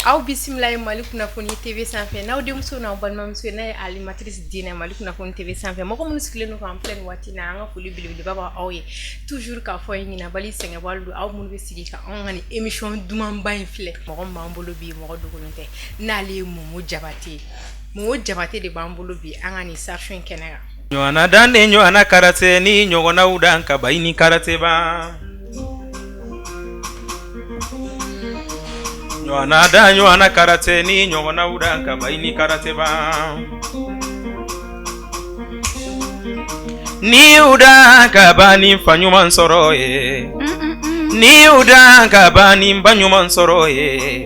Aw bisimila ye Mali kunnafoni TV sanfɛ, n'aw denmuso n'aw balimamuso ye, n'a ye animatrice Dina Mali kunnafoni TV sanfɛ. Mɔgɔ minnu sigilen don k'an filɛ nin waati na, an ka foli belebeleba b'aw ye. Toujours k'a fɔ ye, ɲinabali sɛgɛnbali don, aw minnu bɛ sigi ka anw ka nin émission dumanba in filɛ. Mɔgɔ min b'an bolo bi, mɔgɔ dogolen tɛ, n'ale ye Momo Jabate ye. Momo Jabate de b'an bolo bi an ka nin station in kɛnɛ kan. Ɲɔgɔnna dan de ɲɔgɔnna karate ni ɲɔgɔnnaw dan ka ba ni karate ban. Ɲɔgɔnna dan ɲɔgɔnna karate ni ɲɔgɔnnaw dan ka ba ni karate ban. Ni y'u dan ka ban ni fa ɲuman sɔrɔ ye, ni y'u dan ka ban ni ba ɲuman sɔrɔ ye,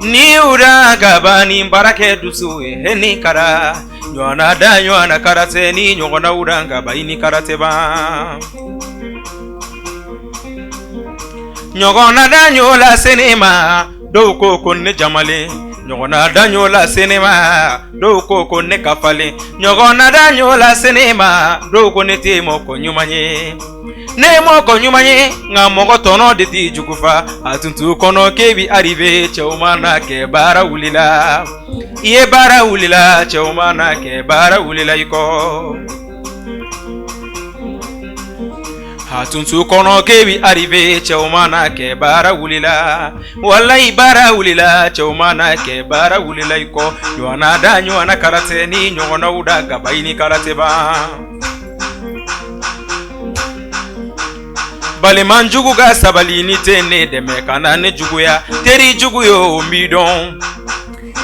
ni y'u dan ka ban ni baarakɛ dusu ye, ni kara ɲɔgɔnna dan ɲɔgɔnna karate ni ɲɔgɔnnaw dan ka ba ni karate ban. Ɲɔgɔnna dan y'o lase ne ma, dɔw ko ko ne jamalen. Ɲɔgɔnna dan y'o lase ne ma, dɔw ko ko ne ka falen. Ɲɔgɔnna dan y'o lase ne ma, dɔw ko ne tɛ mɔgɔ ɲuman ye. Ne ye mɔgɔ ɲuman ye, nka mɔgɔ tɔnɔ de t'i jugu fa. A tun t'u kɔnɔ k'e bi arrivé, cɛw mana kɛ baara wulila. I ye baara wulila, cɛw mana kɛ baara wulila i kɔ. A tun t'u kɔnɔ k'e bi arrivé, cɛw mana kɛ baara wulila. Walayi baara wulila, cɛw mana kɛ baara wulila i kɔ. Ɲɔgɔnna da ɲɔgɔnna karate ni ɲɔgɔnnaw da gaba ni karate ban. Balima jugu ka sabali, ni tɛ ne dɛmɛ kana ne juguya. Teri jugu ye o n b'i dɔn,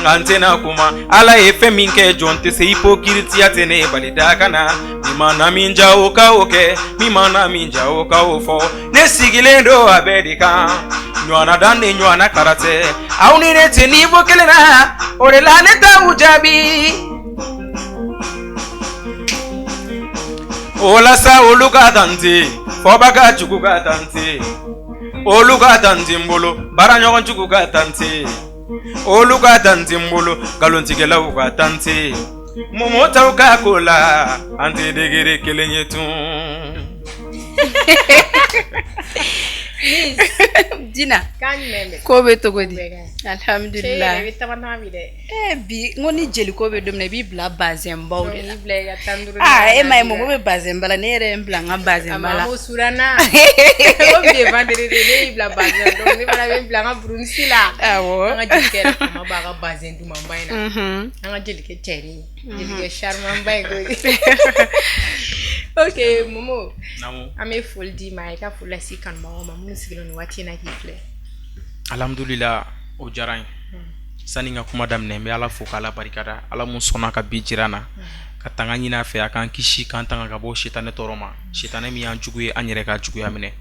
nka n tɛna kuma. Ala ye fɛn min kɛ jɔn tɛ se, hypocrite tɛ ne bali da ka na. Min mana min ja o ka o kɛ, min mana min ja o ka o fɔ. Ne sigilen don a bɛɛ de kan. Ɲɔgɔnna dan de ɲɔgɔnna karate, aw ni ne tɛ niveau kelen na, o de la ne t'aw jaabi. O la sa olu ka tante, fɔba ka jugu ka tante, olu ka tante n bolo, baaraɲɔgɔn jugu ka tante, olu ka tante n bolo, nkalontigɛlaw ka tante. Momo t'aw ka ko la, an tɛ degré kelen ye tun. Dina, ko bɛ cogo di? Alhamdulillah. Bi n ko ni jeliko bɛ don min na, i b'i bila bazɛnbaw de la. Aa, e ma ye Momo bɛ bazɛnba la, ne yɛrɛ ye n bila n ka bazɛnba la. Surana ko bi ye vendredi, ne y'i bila bazɛn, donc ne fana bɛ n bila n ka burunisi la. Awɔ. An ka jelikɛ yɛrɛ fama b'a ka bazɛn dumanba in na. An ka jelikɛ cɛnin, jelikɛ charmant ba in ko. Ok Momo, an bɛ foli d'i ma, i ka foli lase kanubagaw ma minnu sigilen nin waati in na k'i filɛ. Alhamdulillah, o diyara n ye. Sani n ka kuma daminɛ, n bɛ Ala fo k'Ala barikada, Ala mun sɔnna ka bi jira n na, ka tanga ɲini a fɛ a k'an kisi k'an tanga ka bɔ sitanɛ tɔɔrɔ ma, sitanɛ min y'an jugu ye, an yɛrɛ ka juguya minɛ.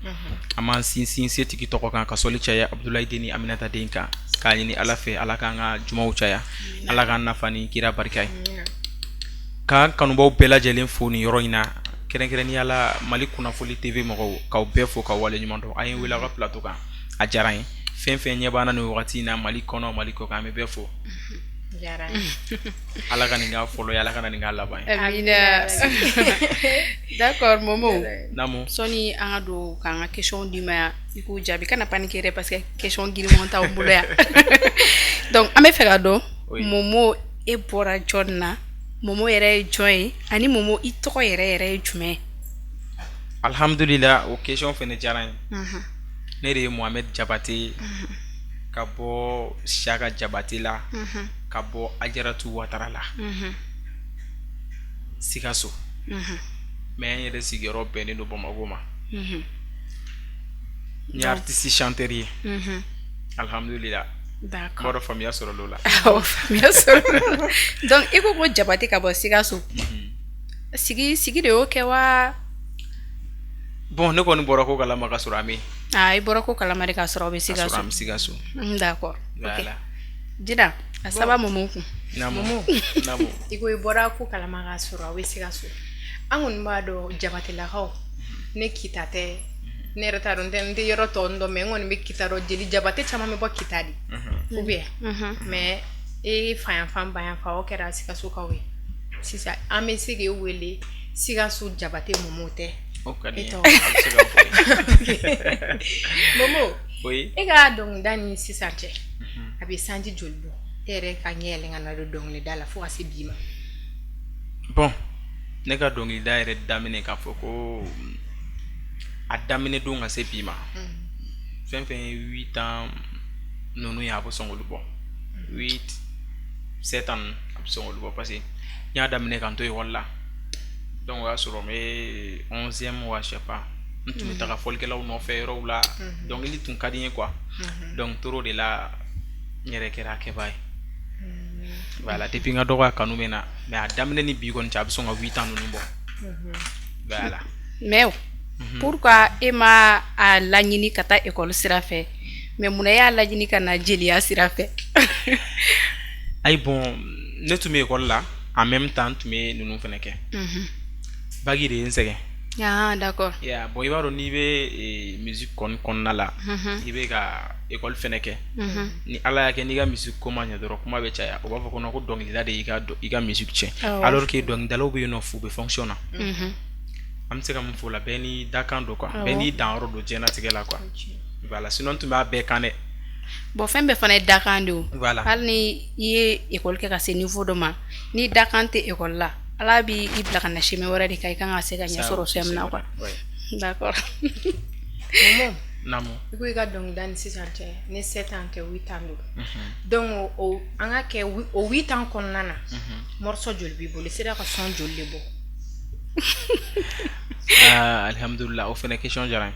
An b'an sinsin setigi tɔgɔ kan, ka sɔli caya Abudulayi den ni Aminata den kan, k'a ɲini Ala fɛ Ala k'an ka jumaw caya, Ala k'an nafa ni kira barika ye. K'an kanubaw bɛɛ lajɛlen fo nin yɔrɔ in na, kɛrɛnkɛrɛnnenya la Mali kunnafoni TV mɔgɔw, k'aw bɛɛ fo k'aw waleɲuman dɔn. A ye n wele aw ka plateau kan, a diyara n ye. Fɛn fɛn ɲɛ b'an na nin wagati in na Mali kɔnɔ, Mali kɔ kan, an bɛ bɛɛ fo. Ala ka nin k'a fɔlɔ ye, Ala kana nin k'a laban ye. Amina. D'accord Momo. Naamu. Sɔni an ka don k'an ka question d'i ma yan, i k'u jaabi, kana paniquer dɛ, parce que question girinman t'aw bolo yan. Donc an bɛ fɛ ka dɔn, Momo, e bɔra jɔn na? Momo yɛrɛ ye jɔn ye? Ani Momo, i tɔgɔ yɛrɛ yɛrɛ ye jumɛn ye? Alhamdulillah, o question fɛnɛ diyara n ye. Ne de ye Mohamed Jabate ye, ka bɔ Siyaka Jabate la, ka bɔ Ajaratu Watara la, Sikaso. Mais n yɛrɛ sigiyɔrɔ bɛnnen don Bamakɔ ma. N ye artiste chanteur ye. Alhamdulillah. D'accord. N b'a dɔn faamuya sɔrɔla o la. Awɔ, faamuya sɔrɔla. Donc i ko ko Jabate ka bɔ Sikaso. Sigi sigi de y'o kɛ wa? Bon, ne kɔni bɔra ko kalama ka sɔrɔ an bɛ. Ah, i bɔra ko kalama de ka sɔrɔ aw bɛ Sikaso. Ka sɔrɔ an bɛ Sikaso. D'accord. Ok. Dina, a saba Momo kun. Naamu. Momo. Naamu. I ko i bɔra ko kalama ka sɔrɔ aw bɛ Sikaso. An kɔni b'a dɔn Jabatelakaw, ne Kita tɛ, ne yɛrɛ t'a dɔn, n tɛ yɔrɔ tɔ dɔn, mais n kɔni bɛ Kita dɔn. Jeli Jabate caman bɛ bɔ Kita de. Ou bien. Mais e fa yanfan ba yanfan o kɛra Sikasokaw ye. Sisan an bɛ se k'e wele Sikaso Jabate Momo tɛ? O ka di E n ye. tɔgɔ. A bɛ se ka fɔ ye. Momo. Oui. E ka dɔnkilida ni sisan cɛ, a bɛ sanji joli bɔ e yɛrɛ ka ɲɛ yɛlɛn ka na don dɔnkilida la fo ka se bi ma? Bon, ne ka dɔnkilida yɛrɛ daminɛ, k'a fɔ ko a daminɛ don ka se bi ma, fɛn fɛn ye 8 ans ninnu ye, a bɛ sɔn k'olu bɔ. 8, 7 ans ninnu, a bɛ sɔn k'olu bɔ, parce que n y'a daminɛ ka n to ekɔli la. Donc o y'a sɔrɔ n bɛ 11e wa, je sais pas, n tun bɛ taga fɔlikɛlaw nɔfɛ yɔrɔw la. Dɔnkili tun ka di n ye quoi. Donc n tor'o de la, n yɛrɛ kɛra a kɛbaa ye. Voilà, depuis n ka dɔgɔ, a kanu bɛ n na, mais a daminɛ ni bi kɔni cɛ, a bɛ sɔn ka 8 ans ninnu bɔ, voilà. Mais o, pourquoi e ma a laɲini ka taa école sira fɛ, mais munna e y'a laɲini ka na jeliya sira fɛ? Ayi, bon, ne tun bɛ école la, en même temps n tun bɛ ninnu fɛnɛ kɛ. Bac de ye n sɛgɛn. Ah, d'accord. Yeah, bon, i b'a dɔn, n'i bɛ musique kɔni kɔnɔna la, i bɛ ka école fɛnɛ kɛ, ni Ala y'a kɛ n'i ka musique ko ma ɲɛ dɔrɔn, kuma bɛ caya. O b'a fɔ ko non, ko dɔnkilida de y'i ka i ka musique tiɲɛ, alors que dɔnkilidalaw bɛ yen nɔ, fu bɛ fonction na. An bɛ se ka mun fɔ o la? Bɛɛ n'i dakan don quoi, bɛɛ n'i danyɔrɔ don diɲɛlatigɛ la quoi. Voilà, sinon n tun b'a bɛɛ kan dɛ. Bon, fɛn bɛɛ fana ye dakan de o. Voilà. Hali ni i ye école kɛ ka se niveau dɔ ma, ni dakan tɛ école la, Ala b'i i bila ka na chemin wɛrɛ de kan, i kan ka se ka ɲɛ sɔrɔ fɛn min na quoi. D'accord. Momo, Naamu. i ko i ka dɔnkilida ni sisan cɛ, ni 7 ans tɛ, 8 ans don. Donc o, an ka kɛ o 8 ans kɔnɔna na, morceau joli b'i bolo? I sera ka son joli de bɔ? Ah, alhamdulillah, o fɛnɛ question diyara n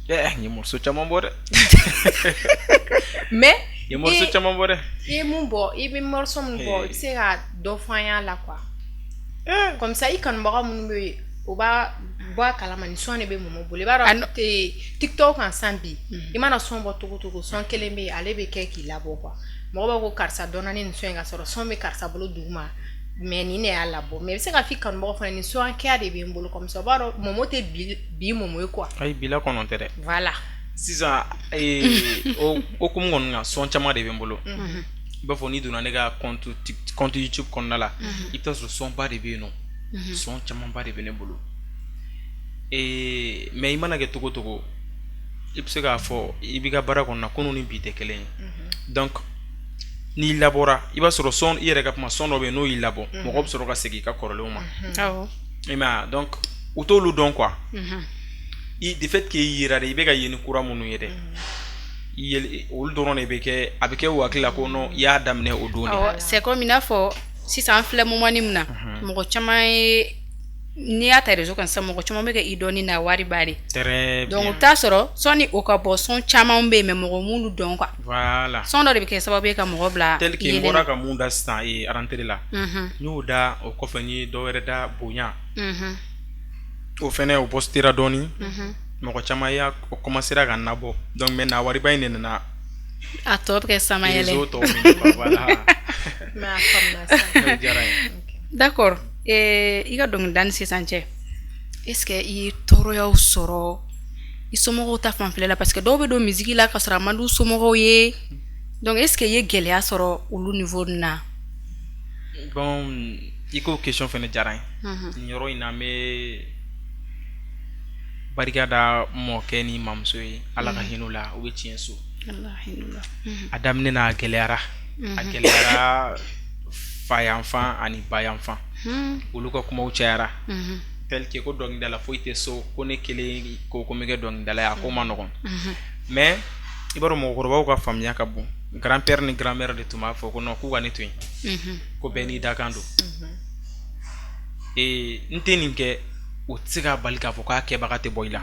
ye. N ye morceau caman bɔ dɛ. Mais N ye morceau caman bɔ dɛ. I ye mun bɔ? I bɛ morceau mun bɔ? I bɛ se ka dɔ fɔ an y'a la quoi, comme ça i kanubaga minnu bɛ yen, o b'a bɔ a kalama ni son de bɛ Momo bolo. I b'a dɔn TikTok kan sisan bi, i mana son bɔ togo togo, son kelen bɛ yen, ale bɛ kɛ k'i labɔ quoi. Mɔgɔ b'a ko karisa dɔnna ni nin son ye, ka sɔrɔ son bɛ karisa bolo duguma, mais nin de y'a labɔ. Mais i bɛ se ka f'i kanubagaw fana, nin son hakɛya de bɛ n bolo, comme ça o b'a dɔn Momo tɛ bi bi Momo ye quoi. Ayi, bila kɔnɔ tɛ dɛ. Voilà. Sisan o hokumu kɔni kan, son caman de bɛ n bolo. I b'a fɔ n'i donna ne ka compte YouTube kɔnɔna la, i bɛ taa sɔrɔ son ba de bɛ yen nɔ, son camanba de bɛ ne bolo. Mais i mana kɛ togo togo, i bɛ se k'a fɔ i b'i ka baara kɔnɔna, kunun ni bi tɛ kelen ye. Donc n'i labɔra, i b'a sɔrɔ son i yɛrɛ ka kuma, son dɔ bɛ yen, n'o y'i labɔ, mɔgɔ bɛ sɔrɔ ka segin i ka kɔrɔlenw ma. I m'a ye? Donc u t'olu dɔn quoi. I de fait que i yera de, i bɛ ka ye ni kura minnu ye dɛ, i yeli olu dɔrɔn de bɛ kɛ, a bɛ kɛ u hakili la ko non, i y'a daminɛ o don de. Awɔ, c'est comme i n'a fɔ sisan an filɛ moment min na, mɔgɔ caman ye, n'i y'a ta réseau kan sisan, mɔgɔ caman bɛ kɛ i dɔnni na wari ba de. Très Donc bien. o bɛ taa sɔrɔ sɔnni o ka bɔ, son caman bɛ yen, mais mɔgɔ m'olu dɔn quoi. Voilà. Son dɔ de bɛ kɛ sababu ye ka mɔgɔ bila Tel que n yelen bɔra na. ka mun da sisan rentrée la, n y'o da, o kɔfɛ n ye dɔ wɛrɛ da, bonya, o fɛnɛ o postera dɔɔni, mɔgɔ caman y'a o commencera ka nabɔ. Donc maintenant wariba in de nana. A tɔ bɛ kɛ samayɛlɛ. Réseau tɔw minɛ quoi, voilà. Mais a faamuna sisan. O diyara n ye. D'accord. I ka dɔnkilida ni sisan cɛ, est ce que i ye tɔɔrɔyaw sɔrɔ i somɔgɔw ta fanfɛla la? Parce que dɔw bɛ don musique la ka sɔrɔ a man d'u somɔgɔw ye. Donc est ce que i ye gɛlɛya sɔrɔ olu niveau ninnu na? Bon, i ko question fɛnɛ diyara n ye. Nin yɔrɔ in na, n bɛ barika da mɔkɛ ni mamuso ye, Ala ka hinɛ u la, u bɛ tiɲɛ so. Alhamdulillah. A daminɛ na, a gɛlɛyara, a gɛlɛyara fa yanfan ani ba yanfan. Olu ka kumaw cayara, tel que ko dɔnkilidala foyi tɛ so, ko ne kelen ko ko n bɛ kɛ dɔnkilidala ye, a ko ma nɔgɔn. Mais i b'a dɔn, mɔgɔkɔrɔbaw ka faamuya ka bon. Grand père ni grand mère de tun b'a fɔ ko non, k'u ka ne to yen, ko bɛɛ n'i dakan don. N tɛ nin kɛ, o tɛ se k'a bali k'a fɔ k'a kɛbaga tɛ bɔ i la.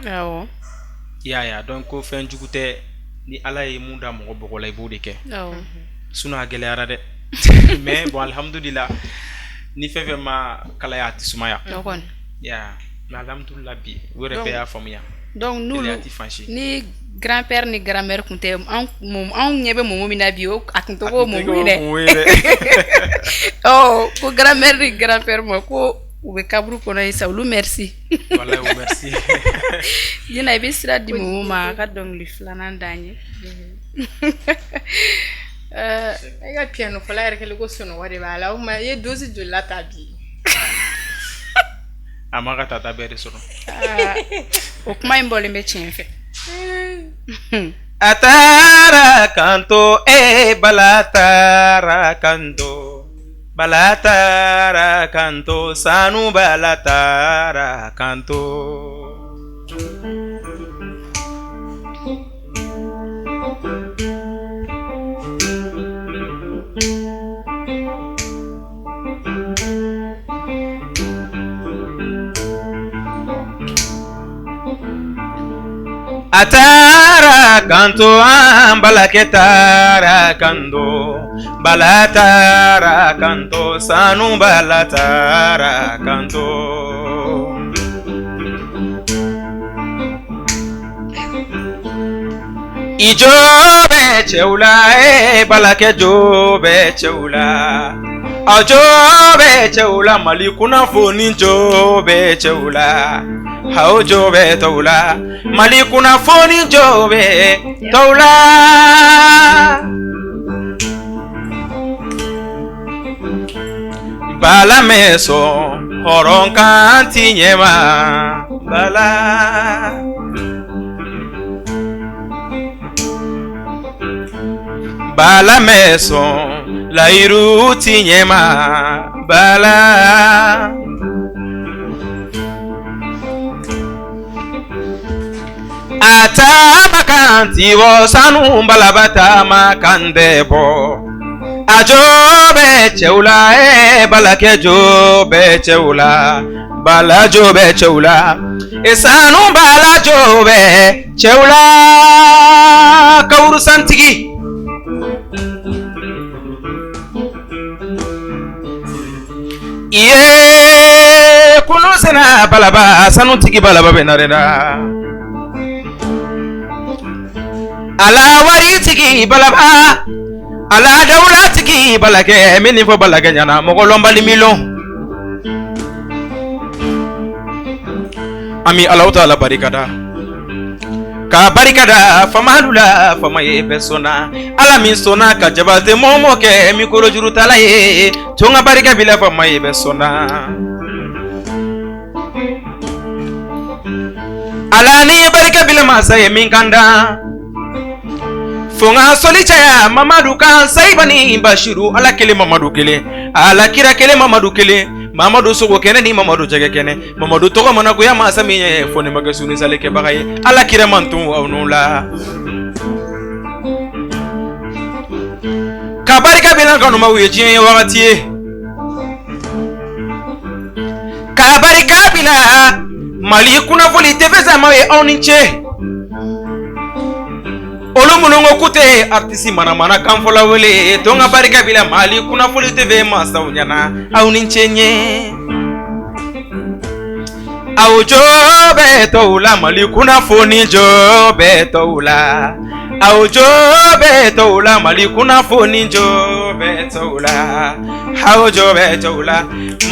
I y'a ye a? Donc ko fɛn jugu tɛ, ni Ala ye mun da mɔgɔ bɔgɔ la, i b'o de kɛ. Sinon a gɛlɛyara dɛ, mais bon, alhamdulillah, ni fɛn fɛn ma kalaya, a tɛ sumaya. O kɔni. Ya, mais alhamdulillah, bi u yɛrɛ bɛɛ y'a faamuya. Donc n'olu Gɛlɛya tɛ fan si. Ni grand père ni grand mère tun tɛ, an anw ɲɛ bɛ Momo min na bi, o a tun tɛ k'o Momo ye dɛ. Momo ye dɛ. Ɔ ko grand mère ni grand père ma ko u bɛ kaburu kɔnɔ yen sa, olu merci. Walahi, o merci. Dina, i bɛ sira di Momo ma, a ka dɔnkili filanan d'an ye. E ka piano fɔla yɛrɛ kɛlen ko sunɔgɔ de b'a la. O tuma i ye dose joli la ta bi? A ma ka tata bɛɛ de sɔrɔ. O kuma in bɔlen bɛ tiɲɛ fɛ. A taara k'an to e Bala taara k'an to Bala taara k'an to sanu Bala taara k'an to. A taara k'an to an balakɛ taara k'an to Bala taara k'an to sanu Bala taara k'an to. I jo bɛ cɛw la e balakɛ jo bɛ cɛw la a jo bɛ cɛw la Mali kunnafoni jo bɛ cɛw la aw jo bɛ tɔw la Mali kunnafoni jo bɛ tɔw la. Bala mɛ sɔn hɔrɔn kan ti ɲɛma Bala. Bala mɛ sɔn layiru ti ɲɛma Bala. A taama kan ti bɔ sanu balaba taama kan tɛ bɔ. A jo bɛ cɛw la e balakɛ jo bɛ cɛw la Bala jo bɛ cɛw la e sanu Bala jo bɛ cɛw la kawurusantigi. I ye kulu sena balaba sanutigi balaba bɛ narena ala waritigi balaba ala dawulatigi balakɛ min fɔ balakɛ ɲɛna mɔgɔ lɔnbali milɔn an bɛ Alahu taala barikada ka barikada famalu la fama ye bɛɛ sɔnna Ala min sɔnna ka Jabate Mɔmɔ kɛ mikoro jurutala ye to n ka barika bila fama ye bɛɛ sɔnna Ala ni barika bila masa ye min kan da fo n ka sɔli caya Mamadu kan Sayibani Basiru Ala kelen Mamadu kelen Ala kira kelen Mamadu kelen Mamadu sogo kɛnɛ ni Mamadu jɛgɛ kɛnɛ Mamadu tɔgɔ mana goya masa min ye fo ni ma kɛ sun sali kɛbaga ye Ala kira man tun aw n'u la ka barika bila kanumaw ye diɲɛ ye wagati ye ka barika bila Mali kunnafoni TV samaw ye aw ni ce olu minnu ko k'u tɛ artiste manamana kanfɔla wele to n ka barika bila Mali kunnafoni TV masaw ɲɛna aw ni ce ɲɛ aw jo bɛ tɔw la Mali kunnafoni jo bɛ tɔw la aw jo bɛ tɔw la Mali kunnafoni jo bɛ tɔw la aw jo bɛ tɔw la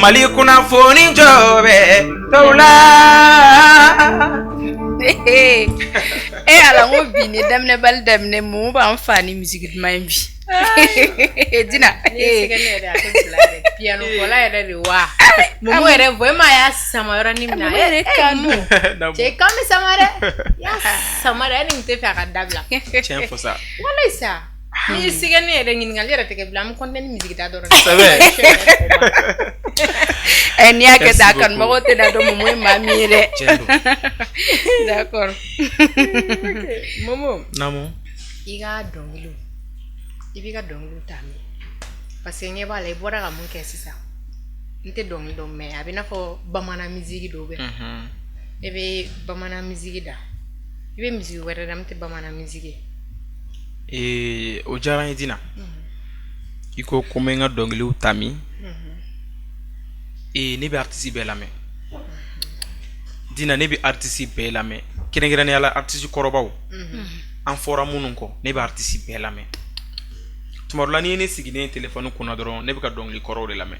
Mali kunnafoni jo bɛ tɔw la. E ala ko bi ni daminɛbali daminɛ mun b'an fa ni musique duman ye bi Dina piano fɔla yɛrɛ de wa Momo yɛrɛ vraiment a y'a sama yɔrɔnin min na yɛrɛ kan cɛ kan bɛ sama dɛ y'a sama dɛ hali n tɛ fɛ a ka dabila tiɲɛ fɔ sa walayi sa n'i sigɛ ne yɛrɛ ɲininkali yɛrɛ tɛ kɛ bilen an bɛ continuer ni musique da dɔrɔn ɛ n'i y'a kɛ tan a kanubagaw tɛna dɔn Momo ye maa min ye dɛ d'accord Momo naamu i ka dɔnkiliw i b'i ka dɔnkiliw ta min parce que ɲɛ b'a la i bɔra ka mun kɛ sisan n tɛ dɔnkili dɔn mais a bɛ n'a fɔ bamanan musique dɔw bɛ e bɛ bamanan musique da i bɛ musique wɛrɛ da min tɛ bamanan musique ye. O diyara n ye Dina i ko ko n bɛ n ka dɔnkiliw ta min ne bɛ artiste bɛɛ lamɛn Dina ne bɛ artiste bɛɛ lamɛn kɛrɛnkɛrɛnnenya la artiste kɔrɔbaw an fɔra minnu kɔ ne bɛ artiste bɛɛ lamɛn tuma dɔ la n'i ye ne sigilen téléphone kunna dɔrɔn ne bɛ ka dɔnkili kɔrɔw de lamɛn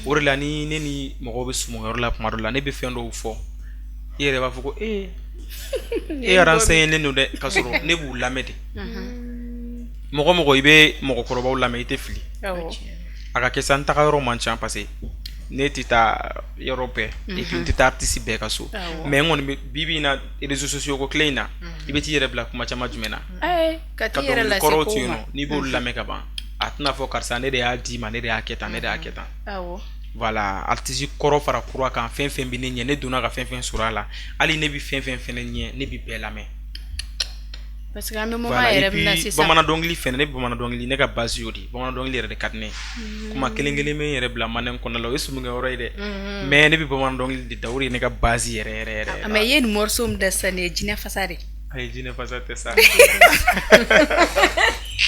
o de la ni ne ni mɔgɔw bɛ sumuyɔrɔ la tuma dɔ la ne bɛ fɛn dɔw fɔ i yɛrɛ b'a fɔ ko ee e renseigné don dɛ ka sɔrɔ ne b'u lamɛn de mɔgɔ mɔgɔ i bɛ mɔgɔkɔrɔbaw lamɛn i tɛ fili a ka kɛ sa n taga yɔrɔ man ca parce que Ne tɛ taa yɔrɔ bɛɛ et puis n tɛ taa artiste bɛɛ ka so, mais n kɔni bɛ bi bi in na, réseaux sociaux ko tile in na, i bɛ t'i yɛrɛ bila kuma caman jumɛn na? Ka t'i yɛrɛ lase kɔrɔw kow to yen ma. Nɔ n'i b'olu lamɛn ka ban, a tɛna fɔ karisa ne de y'a d'i ma, ne de y'a kɛ tan, ne de y'a kɛ tan. Voilà, artiste kɔrɔ fara kura kan, fɛn fɛn bɛ ne ɲɛ, ne donna ka fɛn fɛn sɔrɔ a la, hali ne bɛ fɛn fɛn fɛnɛ ɲɛ, ne bɛ bɛɛ lamɛn. Parce que an bɛ moment Voilà, et yɛrɛ min na puis sisan. Bamanan dɔnkili fɛnɛ, ne bɛ bamanan dɔnkili, ne ka base y'o de ye. Bamanan dɔnkili yɛrɛ de ka di ne ye. Kuma kelen kelen bɛ n yɛrɛ bila manɛ kɔnɔna la, o ye sumukɛyɔrɔ ye dɛ, mais ne bɛ bamanan dɔnkili de da, o de ye ne ka base yɛrɛ yɛrɛ yɛrɛ yɛrɛ. Mais i ye nin morceau min da sisan, nin ye jinɛ fasa de. Ayi, jinɛ fasa tɛ sa.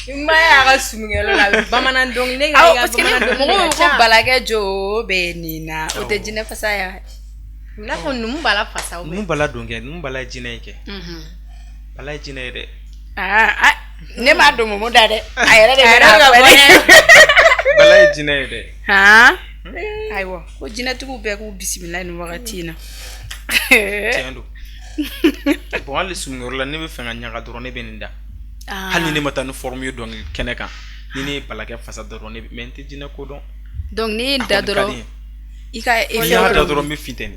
N ba y'a ka sumukɛyɔrɔ la, a bɛ bamanan dɔnkili ne ka Awɔ, i ka parce que bamanan dɔnkili mɔgɔw ka ko ca. balakɛ jo bɛ nin na, o tɛ jinɛ fasa ye. I n'a fɔ numu b'a la fasa. Numu bala don kɛ, numu bala ye jinɛ ye kɛ, bala ye jinɛ ye dɛ. Ah, ah, ne m'a don Momo da dɛ, a yɛrɛ de A bɛ yɛrɛ bɛ n'a ka fɔ bɔ dɛ. Bala ye jinɛ ye dɛ. Han, ayiwa, ko jinɛtigiw bɛɛ k'u bisimila nin wagati in na. Tiɲɛ don. Bon, hali sumukɛyɔrɔ la, ne bɛ fɛ ka ɲaga dɔrɔn, ne bɛ nin da. Hali ni ne ma taa ni forme ye dɔnkili kɛnɛ kan, ni ne ye balakɛ fasa dɔrɔn, ne bɛ, mais n tɛ jinɛ ko dɔn. Donc n'i ye nin A da kɔni ka di dɔrɔn n ye. i ka N'i y'a da dɔrɔn, n bɛ funteni.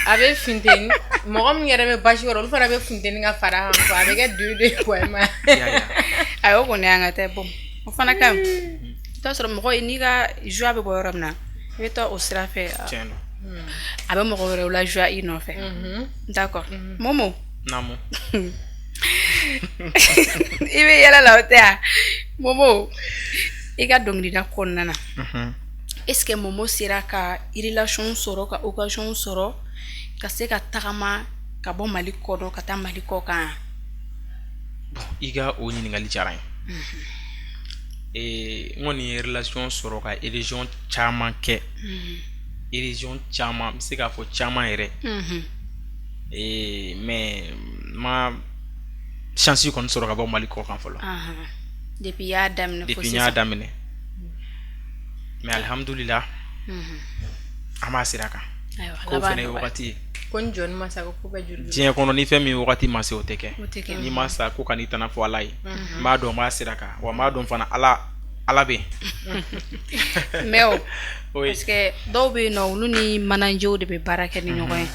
A bɛ funteni, mɔgɔ min yɛrɛ bɛ basi kɔrɔ, olu fana bɛ funteni ka fara a kan quoi, a bɛ kɛ deux deux quoi, i ma ye. I y'a ye wa? Ayi, o kɔni y'an ka tɛ. Bon, o fana ka ɲi. I t'a sɔrɔ mɔgɔ ye, n'i ka joie bɛ bɔ yɔrɔ min na, i bɛ taa o sira fɛ. Tiɲɛ don. A bɛ mɔgɔ wɛrɛw la joie i nɔfɛ. D'accord, Momo. Naamu. I bɛ yɛlɛ la, o tɛ yan. Momo, i ka dɔnkilida kɔnɔna na, est ce que Momo sera ka relation sɔrɔ, ka occasion sɔrɔ ka se ka tagama ka bɔ Mali kɔnɔ ka taa Mali kɔ kan? Bon, i ka o ɲininkali diyara n ye. N kɔni ye relation sɔrɔ ka région caman kɛ, région caman, n bɛ se k'a fɔ caman yɛrɛ, mais n ma chance kɔni sɔrɔ ka bɔ Mali kɔ kan fɔlɔ. Depuis i y'a daminɛ fo Depuis n y'a sisan. daminɛ, mais alhamdulillah, an b'a sira kan. Ayiwa, Ko laban fɛnɛ ye nɔgɔya. wagati ye. Ko ni jɔnni ma sa, ko bɛɛ juru. Diɲɛ kɔnɔ, ni fɛn min wagati ma se, o tɛ kɛ. O tɛ kɛ. N'i ma sa, ko ka n'i tana fɔ Ala ye. N b'a dɔn n b'a sira kan, wa n b'a dɔn fana Ala bɛ yen. Mais o Oui. parce que dɔw bɛ yen nɔ, olu ni managerw de bɛ baara kɛ ni ɲɔgɔn ye,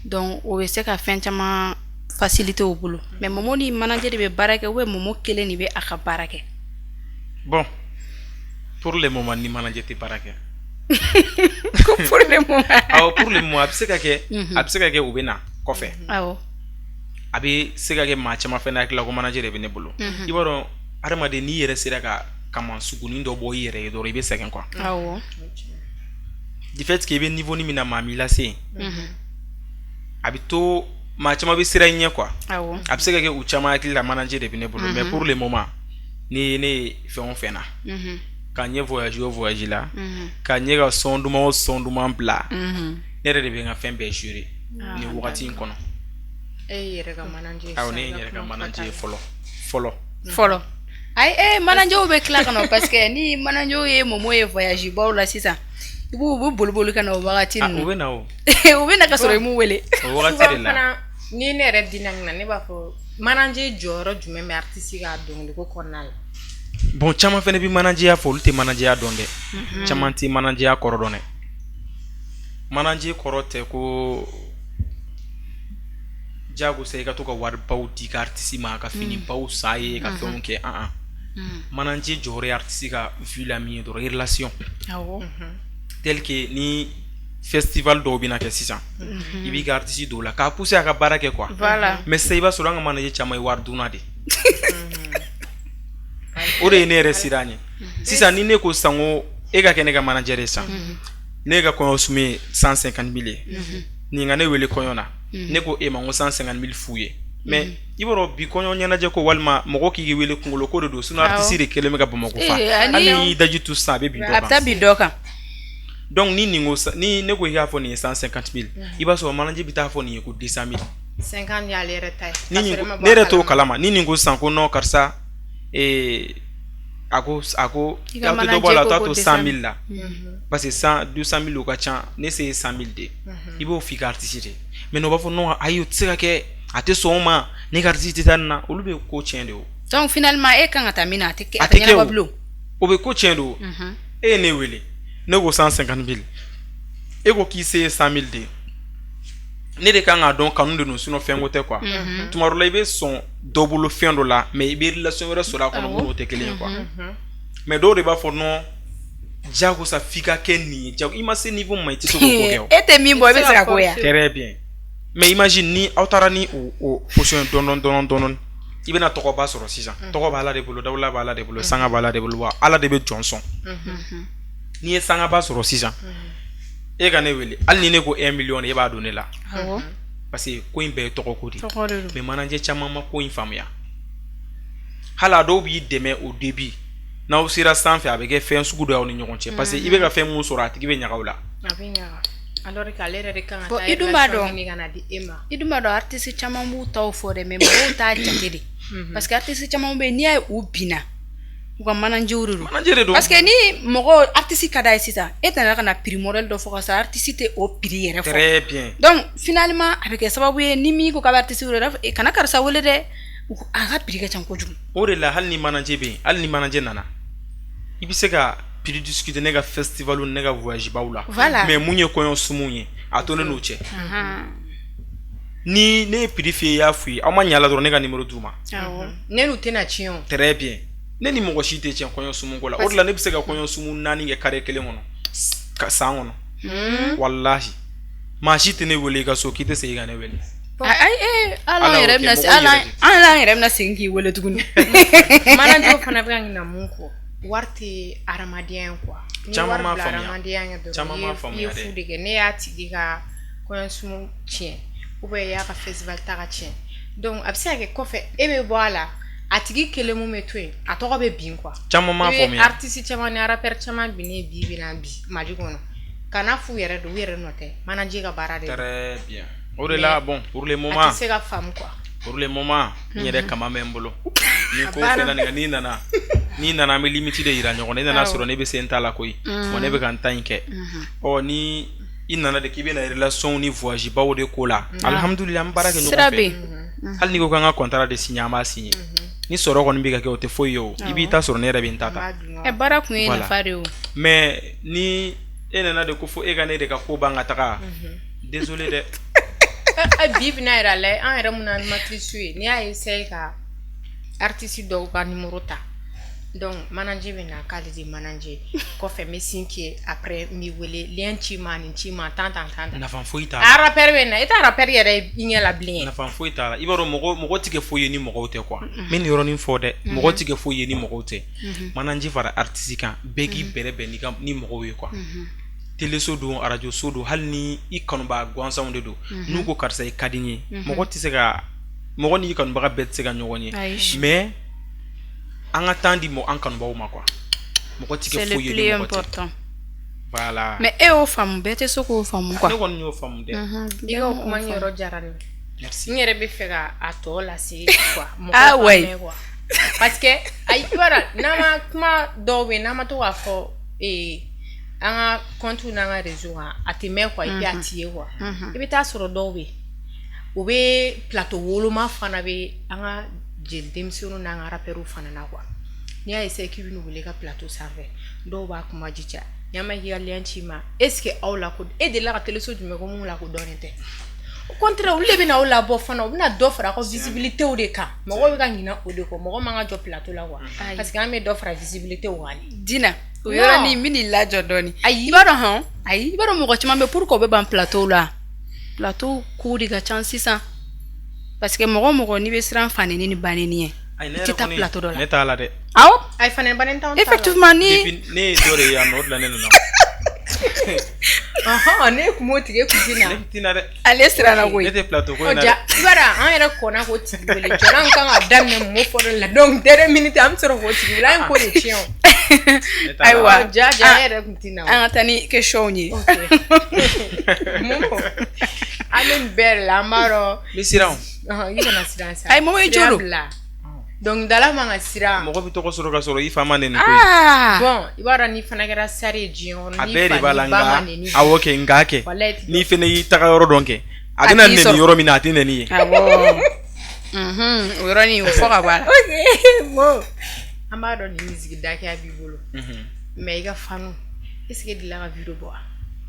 donc o bɛ se ka fɛn caman faciliter u bolo. Mais Momo ni manager de bɛ baara kɛ ou bien Momo kelen de bɛ a ka baara kɛ? Bon, pour le moment, ni manager tɛ baara kɛ. Ko pour le moment. Awɔ, pour le moment. A bɛ se ka kɛ, a bɛ se ka kɛ u bɛ na kɔfɛ. A bɛ se ka kɛ maa caman fɛnɛ hakili la ko manager de bɛ ne bolo. I b'a dɔn, adamaden, n'i yɛrɛ sera ka kaman sugunin dɔ bɔ i yɛrɛ ye dɔrɔn, i bɛ sɛgɛn quoi. Du fait que i bɛ niveau min na, maa m'i lase yen, a bɛ to maa caman bɛ siran i ɲɛ quoi. A bɛ se ka kɛ u caman hakili la manager de bɛ ne bolo, mais pour le moment, ni ne ye fɛn o fɛn na, ka ɲɛ voyage o voyage la, ka ɲɛ ka son duman o son duman bila, ne yɛrɛ de bɛ n ka fɛn bɛɛ gérer nin wagati in kɔnɔ. E y'i yɛrɛ ka manager ye. Awɔ, ne ye n yɛrɛ ka manager ye fɔlɔ fɔlɔ. Fɔlɔ. Ayi, managerw bɛ tila ka na, parce que ni managerw ye Momo ye voyage baw la sisan, i b'u u bɛ boli boli ka na o wagati Ah, u ninnu. bɛ na o. U bɛ na ka sɔrɔ i m'u wele. O wagati de Souvent la. fana, ni ne yɛrɛ dina na, ne b'a fɔ manager jɔyɔrɔ jumɛn bɛ artiste ka dɔnkiliko kɔnɔna la? Bon, caman fɛnɛ bɛ manager fɔ, olu tɛ manager dɔn dɛ. Caman tɛ manager kɔrɔ dɔn dɛ. Manager kɔrɔ tɛ ko jagosa i ka to ka waribaw di i ka artiste ma, ka finibaw san ye, ka fɛnw kɛ. An an manager jɔyɔrɔ ye artiste ka vie la min ye dɔrɔn, relation, tel que ni festival dɔw bɛna kɛ sisan, i b'i ka artiste don o la k'a pousser a ka baara kɛ quoi. Mais sisan, i b'a sɔrɔ an ka manager caman ye wari dunna de. O de ye ne yɛrɛ siran ɲɛ sisan. Ni ne ko sisan ko e ka kɛ ne ka manager ye sisan, ne ka kɔɲɔ sumu ye 150 000 ye, nin ka ne wele kɔɲɔ na, ne ko e ma ko 150 000 f'u ye. Mais i b'a dɔn bi, kɔɲɔ ɲɛnajɛ ko walima mɔgɔ k'i wele kunkolo ko de don, sinon artiste de kɛlen bɛ ka Bamakɔ fa. Hali n'i y'i daji tu sisan, a bɛ bin dɔ A bɛ taa kan. bin dɔ kan. Donc ni nin ko ni ne ko i k'a fɔ nin ye 150 000, i b'a sɔrɔ manager bɛ taa fɔ nin ye ko 200 000. 50 y'ale yɛrɛ ta ye. Ni nin ko, ne yɛrɛ t'o kalama. Ni nin ko sisan ko non, karisa, a ko I ka aw tɛ dɔ bɔ a la, manager t'a ko to ko 100 000 la, parce que 100 200 000 o ka ca, ne se ye 100 000 de ye. I b'o f'i ka artiste de ye, mais n'o b'a fɔ non, ayi, o tɛ se ka kɛ, a tɛ sɔn o ma, ne ka artiste tɛ taa nin na. Olu bɛ ko tiɲɛ de o. Donc finalement, e kan ka taa min na, a tɛ kɛ, A a tɛ tɛ kɛ ɲɛnabɔ o. bilen. O bɛ ko tiɲɛ de o. E ye ne wele, Ne ko 150 000, e ko k'i se ye 100 000 de ye. Ne de kan k'a dɔn kanu de don, sinon fɛn ko tɛ quoi. Tuma dɔ la, i bɛ sɔn dɔ bolo fɛn dɔ la, mais i bɛ relation wɛrɛ sɔrɔ a kɔnɔ mun n'o tɛ kelen ye quoi. Mais dɔw de b'a fɔ non, jagosa f'i ka kɛ nin ye, jago i ma se niveau min ma, i tɛ se k'o ko kɛ o. E tɛ min bɔ, i bɛ se ka ko ya. Très bien. Mais imagine ni aw taara ni o position ye dɔɔni dɔɔni dɔɔni, i bɛna tɔgɔba sɔrɔ sisan. Tɔgɔ b'Ala de bolo, dawula b'Ala de bolo, sanga b'Ala de bolo, wa Ala de bɛ jɔn sɔn. N'i ye sangaba sɔrɔ sisan, e ka ne wele, hali ni ne ko 1 million, e b'a don ne la, parce que ko in bɛɛ ye tɔgɔko de ye. Tɔgɔ de don. Mais manager caman ma ko in faamuya. Hali a dɔw b'i dɛmɛ au début, n'aw sera sanfɛ, a bɛ kɛ fɛn sugu dɔ y'aw ni ɲɔgɔn cɛ, parce que i bɛ ka fɛn mun sɔrɔ, a tigi bɛ ɲaga o la. A bɛ ɲaga, alors que ale yɛrɛ de kan ka Bon, taa i dun b'a relation dɔn. ɲini ka na di e ma. I dun b'a dɔn, artiste caman b'u taw fɔ dɛ, mais mɔgɔw t'a jate de, parce que artiste caman bɛ yen, n'i y'a ye u binna, u ka manager de don. Manager de don. Parce que ni mɔgɔ artiste ka d'a ye sisan, e tɛna ka na prix modèle dɔ fɔ ka sɔrɔ artiste tɛ o prix yɛrɛ fɔ. Très bien. Donc finalement, a bɛ kɛ sababu ye, ni min ko k'a bɛ artiste wele, a b'a fɔ: "Eh, kana karisa wele dɛ, a ka prix ka ca kojugu." O de la, hali ni manager bɛ yen, hali ni manager nana, i bɛ se ka prix discuter ne ka festival ni ne ka voyage baw la. Voilà. Mais mun ye kɔɲɔ sumu ye, a to ne n'o cɛ. Ni ne ye prix f'i ye, i y'a f'u ye, aw ma ɲa la dɔrɔn, ne ka numéro d'u ma. Ne n'u tɛna tiɲɛ o. Très bien. Ne ni mɔgɔ si tɛ tiɲɛ kɔɲɔ sumu ko la. O de la, ne bɛ se ka kɔɲɔ sumu naani kɛ carré kelen kɔnɔ ka san kɔnɔ. Walahi, maa si tɛ ne wele i ka so k'i tɛ segin ka ne wele. Ayi, ee, hali Ala an y'o yɛrɛ kɛ, bɛna mɔgɔw hali yɛrɛ de. an yɛrɛ bɛna segin k'i wele tuguni. Manager fana bɛ ka ɲina mun kɔ, wari tɛ hadamadenya ye quoi. Ni Caman wari m'a bila faamuya. hadamadenya ɲɛ dɔrɔn, Caman i m'a ye faamuya i ye dɛ. fu de kɛ. Ne y'a tigi ka kɔɲɔsumu tiɲɛ ou bien i y'a ka festival ta ka tiɲɛ, donc a bɛ se ka kɛ kɔfɛ e bɛ bɔ a la, a tigi kelen mun bɛ to yen, a tɔgɔ bɛ bin quoi. Caman m'a I bɛ faamuya. artiste caman ni rappeur caman binnen bi bi na bi Mali kɔnɔ, kana f'u yɛrɛ don, u yɛrɛ nɔ tɛ, manager ka baara de don. Très bien. O de la, bon, pour le A moment, tɛ se ka faamu quoi. Pour le moment, n yɛrɛ kama bɛ n bolo. Ni ko banna. fɛn na nin kan, n'i nana, an bɛ limite de yira ɲɔgɔn na. I nana sɔrɔ ne bɛ se n ta la koyi. Bon, ne bɛ ka n ta in kɛ. Ɔ, ni i nana de k'i bɛna relation ni voyage baw de ko la, alhamdulillah, an bɛ baara kɛ ɲɔgɔn Sira fɛ. bɛ yen. Hali n'i ko k'an ka contrat de signer, an b'a signer. Ni sɔrɔ kɔni bɛ ka kɛ, o tɛ foyi ye o. I b'i ta sɔrɔ, ne yɛrɛ bɛ n ta An ta. b'a dun. Ɛ, baara kun ye Voilà. nafa de ye o. Mais ni e nana de ko fo e ka ne de ka ko ban ka taga, désolé dɛ. Bi bi n'a yɛrɛ la, an yɛrɛ mun animatrice ye, n'i y'a essayer ka artiste dɔw ka numéro ta, donc manager bɛ na k'ale de manager kɔfɛ, n bɛ sin k'i ye, après n b'i wele, lien ci ma, nin ci ma, tan tan tan tan. Nafa foyi t'a la. A rappeur bɛ na, e t'a rappeur yɛrɛ i ɲɛ la bilen. Nafa foyi t'a la. I b'a dɔn, mɔgɔ ti kɛ foyi ye ni mɔgɔw tɛ quoi. N bɛ nin yɔrɔnin fɔ dɛ, mɔgɔ ti kɛ foyi ye ni mɔgɔw tɛ. Manager fara artiste kan, bɛɛ k'i bɛrɛ bɛn n'i ka ni mɔgɔw ye quoi. Teleso don, arajo so don, hali ni i kanubaga gansanw de don, n'u ko karisa i ka di n ye, mɔgɔ tɛ se ka mɔgɔ n'i kanubaga bɛɛ tɛ se ka ɲɔgɔn ye. Ayi. Mais an ka temps di mɔgɔ an kanubagaw ma quoi. Mɔgɔ ti C'est kɛ le foyi ye plus ni mɔgɔ tɛ. important. Voilà. Mais e y'o faamu, bɛɛ tɛ se k'o faamu quoi. Ne kɔni y'o faamu dɛ. I ka o kuma in yɔrɔ diyara ne ye. Merci. N yɛrɛ bɛ fɛ ka a tɔ lase quoi, mɔgɔw Ah ka ouais. mɛn quoi, parce que ayi, i b'a dɔn, n'an ma kuma dɔw bɛ yen, n'an ma to k'a fɔ an ka compte n'an ka réseau kan, a tɛ mɛn quoi, et puis a ti ye quoi. I bɛ taa sɔrɔ dɔw bɛ yen, u bɛ plateau woloma fana bɛ an ka jeli denmisɛnninw n'an ka rappeurs fana na quoi. N'i y'a essayer k'i bɛ n'u wele i ka plateau sanfɛ, dɔw b'a kuma jija ɲama k'i ka lien ci ma, est ce que aw la ko e delila ka teleso jumɛn ko mun la ko dɔɔnin tɛ? Au contraire, olu de bɛ na aw labɔ fana, u bɛna dɔ fara aw ka visibilité de kan. Mɔgɔw bɛ ka ɲinɛ o de kɔ. Mɔgɔ man ka jɔ plateau la quoi, parce que an bɛ dɔ fara visibilité kan de. Dina, o Non. yɔrɔnin n bɛ n'i lajɔ dɔɔni. Ayi. I b'a dɔn hɔn, ayi, i b'a dɔn, mɔgɔ caman bɛ pour que u bɛ ban plateau la, plateau ko de ka ca sisan, parce que mɔgɔ o mɔgɔ n'i bɛ siran fa nɛni ni ba nɛni ɲɛ, Ayi, ne i yɛrɛ tɛ taa kɔni, plateau dɔ la. ne t'a la dɛ. Awɔ. Ayi, fana bannen t'anw ta la. Effectivement, ni Depuis ne ye dɔ de ye yan nɔ, o de la ne nana. Ɔhɔn, ne kun b'o tigi kun ti na. Ne tɛ na dɛ. Ale siranna koyi. Ne tɛ plateau ko Ɔ in na ja, dɛ. i b'a dɔn, an yɛrɛ kɔnna k'o tigi wele jɔn an kan ka daminɛ mun fɔ la, donc dernière minute an bɛ sɔrɔ k'o tigi wele, an ye ko de tiɲɛ o. Ne t'a la. Ayiwa. Ɔ, ja ja, an yɛrɛ kun ti na o. An ka taa ni question ye. Mun ko an bɛ nin bɛɛ de la, an b'a dɔn. N bɛ siran o. Ɔhɔn, i kana siran sa. Ayi, Momo ye Sira jo don. bila. Dɔnkilidala man ka siran. Mɔgɔ bɛ tɔgɔ sɔrɔ ka sɔrɔ i fa ma nɛni koyi. Ah. Bon, i b'a dɔn, n'i fana kɛra sari ye diɲɛ kɔnɔ, A n'i bɛɛ de fa b'a la, n'i ba ma nka nɛni. awɔ kɛ, nka kɛ Walayi, ti n'i fɛnɛ y'i taga yɔrɔ dɔn kɛ, a A bɛna t'i nɛni sɔrɔ. yɔrɔ min na, a tɛ nɛni ye. Awɔ. O yɔrɔnin o fɔ ka bɔ a la. Ok, bon, an b'a dɔn nin musique dakɛya b'i bolo, mais i ka fanu Est-ce que delila ka vidéo bɔ wa?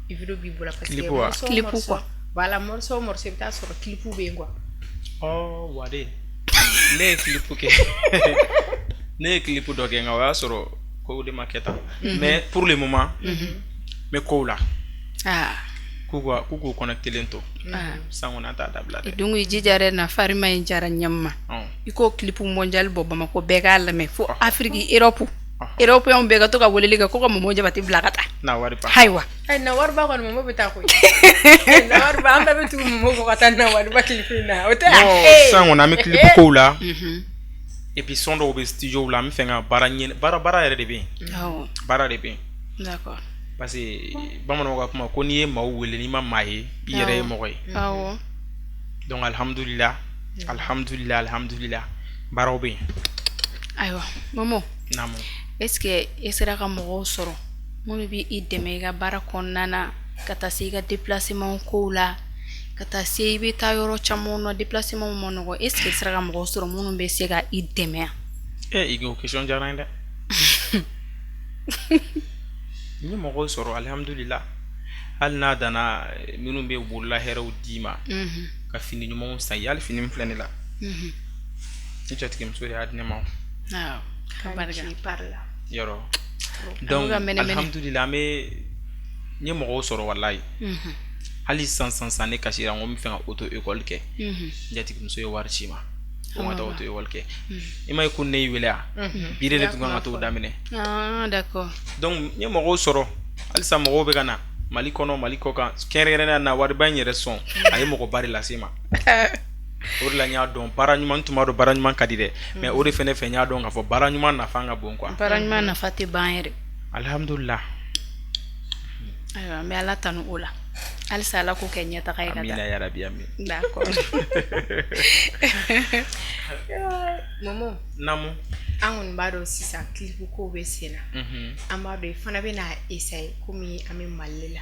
Vidéo b'i bolo parce que Clip wa? morceau o Clip morceau- quoi. Voilà, morceau o morceau i bɛ taa sɔrɔ clip bɛ yen quoi. Ɔ wade, ne ye clip kɛ, ne ye clip dɔ kɛ, nka o y'a sɔrɔ kow de ma kɛ tan. Mais pour le moment, n bɛ kow la. K'u connecté to san kɔni, an t'a dabila dɛ. Donc i jija dɛ, na farima in jara ɲɛma. I k'o clip mondial bɔ Bamakɔ, bɛɛ k'a lamɛn, fo Afrique, Europe, Européens bɛɛ ka to ka weleli kɛ ko ka Momo Jabate bila ka taa. Na wari ba. Ayiwa. Ayi, na wariba kɔni, Momo bɛ taa koyi. Na wariba, an bɛɛ bɛ tugu Momo kɔ ka taa na wariba clip in na, o tɛ wa? Non, sisan kɔni, an bɛ clip kow la. Et puis son dɔw bɛ studio la, an bɛ fɛ ka baara ɲini, baara yɛrɛ de bɛ yen. Baara de bɛ yen. Parce que bamananw ka kuma ko n'i ye maaw wele, n'i ma maa ye, i yɛrɛ ye mɔgɔ ye. Donc alhamdulillah, alhamdulillah, alhamdulillah, baaraw bɛ yen. Ayiwa Momo. Naamu. Est ce que e sera ka mɔgɔw sɔrɔ minnu bɛ i dɛmɛ i ka baara kɔnɔna na, ka taa se i ka déplacement kow la, ka taa se i bɛ taa yɔrɔ caman na, déplacement ma nɔgɔ, est ce que i sera ka mɔgɔw sɔrɔ minnu bɛ se ka i dɛmɛ yan? I o question diyara n ye dɛ. N ye mɔgɔw sɔrɔ, alhamdulillah, hali n'a danna minnu bɛ bolola hɛrɛw d'i ma, ka fini ɲumanw san i ye. Hali fini min filɛ ne la, ne jatigimuso de y'a di ne ma. Awɔ, ka barika. Par là. Yɔrɔ donc bɛ ka mɛnɛ mɛnɛ. Alhamdulillah, an bɛ, n ye mɔgɔw sɔrɔ, walayi. Hali sisan sisan sisan, ne kasira, n ko n bɛ fɛ ka auto école kɛ, n jatigimuso ye wari ci n ma ko n ka taa auto école kɛ. I ma ye ko ne y'i wele a bi de tun kan ka t'o daminɛ. Ah, d'accord. Donc n ye mɔgɔw sɔrɔ, halisa mɔgɔw bɛ ka na Mali kɔnɔ, Mali kɔ kan, kɛrɛnkɛrɛnnenya na wariba in yɛrɛ sɔn, a ye mɔgɔba de lase n ma. O de la n y'a dɔn baara ɲuman, n tun b'a dɔn baara ɲuman ka di dɛ, mais o de fɛnɛ fɛ, n y'a dɔn k'a fɔ baara ɲuman nafa ka bon quoi. Baara ɲuman nafa tɛ ban yɛrɛ. Alhamdulillah. Ayiwa, an bɛ Ala tanu o la halisa, Ala k'o kɛ ɲɛtaga ye ka Amina taa. yarabi, amin. D'accord. Momo. Naamu. An kɔni b'a dɔn sisan clip ko bɛ sen na. An b'a dɔn i fana bɛ n'a essayer, komi an bɛ Mali la.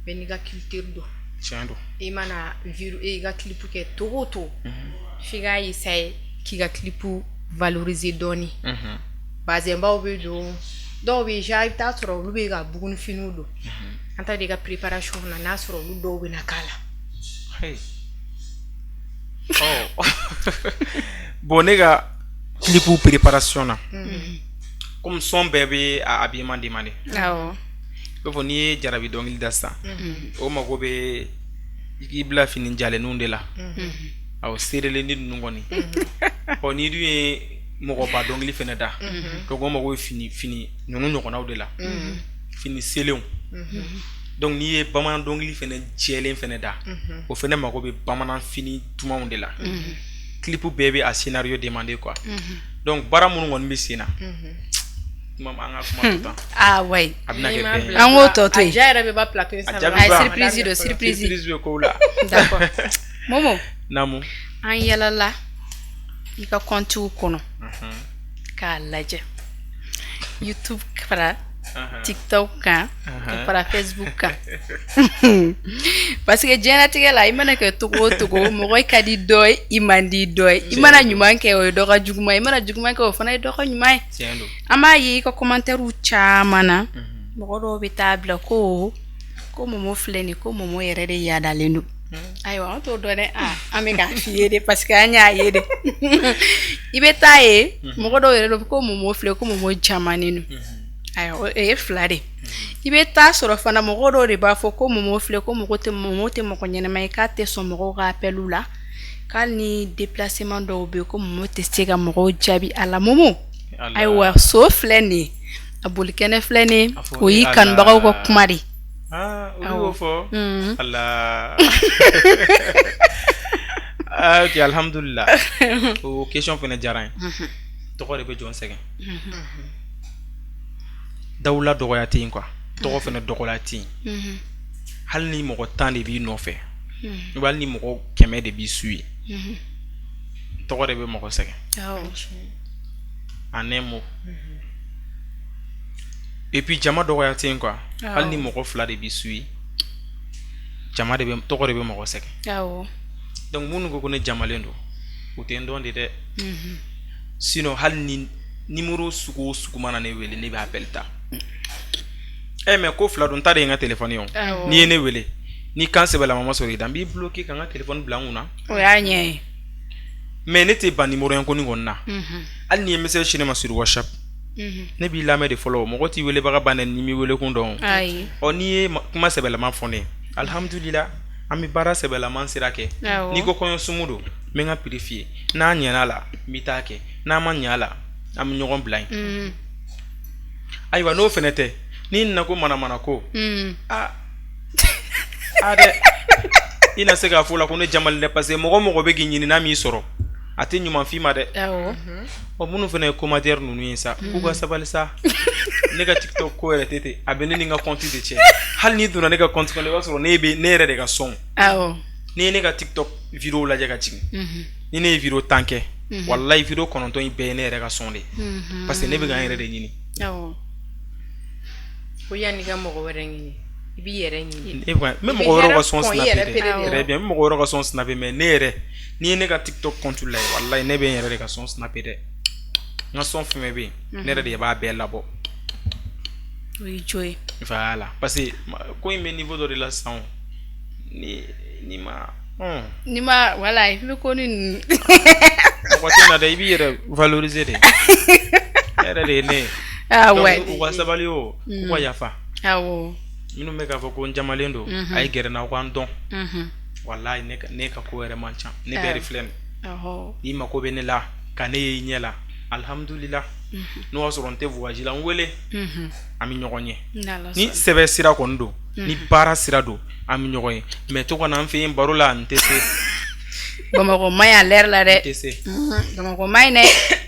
Bɛɛ n'i ka culture don. Tiɲɛ don. I mana vidéo, i ka clip kɛ togo o togo, f'i k'a essayer k'i ka clip valoriser dɔɔni. Bazɛnbaw bɛ don, dɔw bɛ yen i bɛ taa sɔrɔ olu bɛ ka bugunifiniw don. An t'a dɔn i ka préparation na, n'a sɔrɔ olu dɔw bɛ na k'a la. Hey. Oh. Bon, ne ka clip préparation na, comme son bɛɛ bɛ a habillement demander. I b'a fɔ n'i ye jarabi dɔnkili da sisan, o mago bɛ i k'i bila fini jalenninw de la. Awɔ, seerelenni ninnu kɔni. Ɔ, n'i dun ye mɔgɔba dɔnkili fɛnɛ da, donc o mago bɛ fini ninnu ɲɔgɔnnaw de la, fini selenw. Donc n'i ye bamanan dɔnkili fɛnɛ jɛlen fɛnɛ da, o fɛnɛ mago bɛ bamanan fini dumanw de la. Clip bɛɛ bɛ a scénario demander quoi. Donc baara minnu kɔni bɛ sen na, kuma an ka kuma to tan. Ah ouais. A bɛna kɛ bɛn ye. An k'o tɔ to yen. A ja yɛrɛ bɛ ban plateau in A sanfɛ. jaabi A ye ba. surprise don, surprise. Surprise bɛ kow la. D'accord. Momo. Naamu. An yalala i ka compte kɔnɔ k'a lajɛ YouTube fara TikTok kan, ka fara Facebook kan, parce que diɲɛlatigɛ la, i mana kɛ togo o togo, mɔgɔ ka di dɔ ye, i man di dɔ ye. I mana ɲuman kɛ, o ye dɔ ka juguman ye, i mana juguman kɛ, o fana ye dɔ ka ɲuman ye. Tiɲɛ don. An b'a ye i ka commentaire caman na, mɔgɔ dɔw bɛ taa bila ko Momo filɛ nin ye, ko Momo yɛrɛ de yadalen don. Ayiwa, an t'o dɔn dɛ. Ah, an bɛ k'a f'i ye de parce que an y'a ye de. I bɛ taa ye mɔgɔ dɔw yɛrɛ don ko Momo filɛ, ko Momo jamanen don. Ayiwa, o ye fila de. I bɛ taa sɔrɔ fana mɔgɔ dɔw de b'a fɔ ko Momo filɛ, ko Momo tɛ mɔgɔ ɲɛnama ye, k'a tɛ sɔn mɔgɔw ka appel la, k'ali ni déplacement dɔw bɛ yen, ko Momo tɛ se ka mɔgɔw jaabi a la. Momo, ayiwa, so filɛ nin ye, a bolikɛnɛ filɛ nin ye, o y'i kanubagaw ka kuma de. Ah, olu y'o fɔ. Ala. Ah, ok, alhamdulillah. O question fɛnɛ diyara n ye. Tɔgɔ de bɛ jɔn sɛgɛn. Dawula dɔgɔya tɛ yen quoi. Tɔgɔ fɛnɛ dɔgɔya tɛ yen. Hali ni mɔgɔ 10 de b'i nɔfɛ, ou hali ni mɔgɔ 100 de b'i su ye, tɔgɔ de bɛ mɔgɔ sɛgɛn. En un mot. Et puis jama dɔgɔya tɛ yen quoi. Hali ni mɔgɔ 2 de b'i su ye, jama de bɛ, tɔgɔ de bɛ mɔgɔ sɛgɛn. Donc minnu ko ko ne jamalen don, u tɛ n dɔn de dɛ. Sinon hali ni numéro sugu o sugu mana ne wele, ne bɛ appel ta. Mais ko fila don, n ta de ye n ka téléphone ye o. N'i ye ne wele, ni kan sɛbɛlama ma sɔrɔ i da, n b'i bloquer ka n ka téléphone bila n kunna. O y'a ɲɛ ye. Mais ne tɛ ban numéro inconnu kɔni na. Hali n'i ye message ci ne ma sur WhatsApp, ne b'i lamɛn de fɔlɔ. Mɔgɔ t'i welebaga ban dɛ n'i m'i welekun dɔn. Ayi. Ɔ, n'i ye kuma sɛbɛlama fɔ ne ye, alhamdulila, an bɛ baara sɛbɛlama sira kɛ. N'i ko kɔɲɔ sumu don, n bɛ n ka prix f'i ye. N'a ɲɛna la, n bɛ taa kɛ. N'a ma ɲɛ a la, an bɛ ɲɔgɔn bila yen. Ayiwa, n'o fɛnɛ tɛ, n'i nana ko manamana ko, aa aa dɛ, i na se k'a fɔ o la ko ne jamalen dɛ, parce que mɔgɔ mɔgɔ bɛ k'i ɲini, n'a m'i sɔrɔ, a tɛ ɲuman f'i ma dɛ. Ɔ, minnu fana ye commentaire ninnu ye sa, k'u ka sabali sa. Ne ka TikTok ko yɛrɛ tɛ ten, a bɛ ne ni n ka compte de cɛ. Hali n'i donna ne ka compte kɔnɔ, i b'a sɔrɔ ne bɛ ne yɛrɛ de ka son. N'i ye ne ka TikTok vidéo lajɛ ka jigin, ni ne ye vidéo 10 kɛ, walayi, vidéo 9 in bɛɛ ye ne yɛrɛ ka son de ye, parce que ne bɛ ka n yɛrɛ de ɲini. Ko yanni i ka mɔgɔ wɛrɛ ɲini, i b'i yɛrɛ ɲini. Ne bɛ n bɛ mɔgɔ wɛrɛw ka son snapper dɛ. Très bien, n bɛ mɔgɔ wɛrɛw ka son snapper, mais ne yɛrɛ, n'i ye ne ka TikTok compte lajɛ, walayi, ne bɛ n yɛrɛ de ka son snapper dɛ. N ka son fɛn fɛn bɛ yen, ne yɛrɛ de b'a bɛɛ labɔ. O y'i jo ye. Voilà, parce que ko in bɛ niveau dɔ de la sisan o, ni ma Ni ma, voilà, i bɛ ko ni ninnu. Mɔgɔ tɛ na dɛ, i b'i yɛrɛ valoriser de. E yɛrɛ de ye ne ye. Ah ouais. Donc u ka sabali o, k'u ka yafa. Minnu bɛ k'a fɔ ko n jamalen don, a ye gɛrɛ n na, aw k'an dɔn. Walayi, ne ka ko yɛrɛ man ca, ne bɛɛ de filɛ nin. N'i mako bɛ ne la, ka ne ye i ɲɛ la, alhamdulila. N'o y'a sɔrɔ n tɛ voyage la, n wele, an bɛ ɲɔgɔn ye. Ni sɛbɛ sira kɔni don, ni baara sira don, an bɛ ɲɔgɔn ye. Mais to ka na an fɛ yen baro la, n tɛ se. Bamakɔ man ɲi à l'heure la dɛ. N tɛ se. Bamakɔ man ɲi dɛ.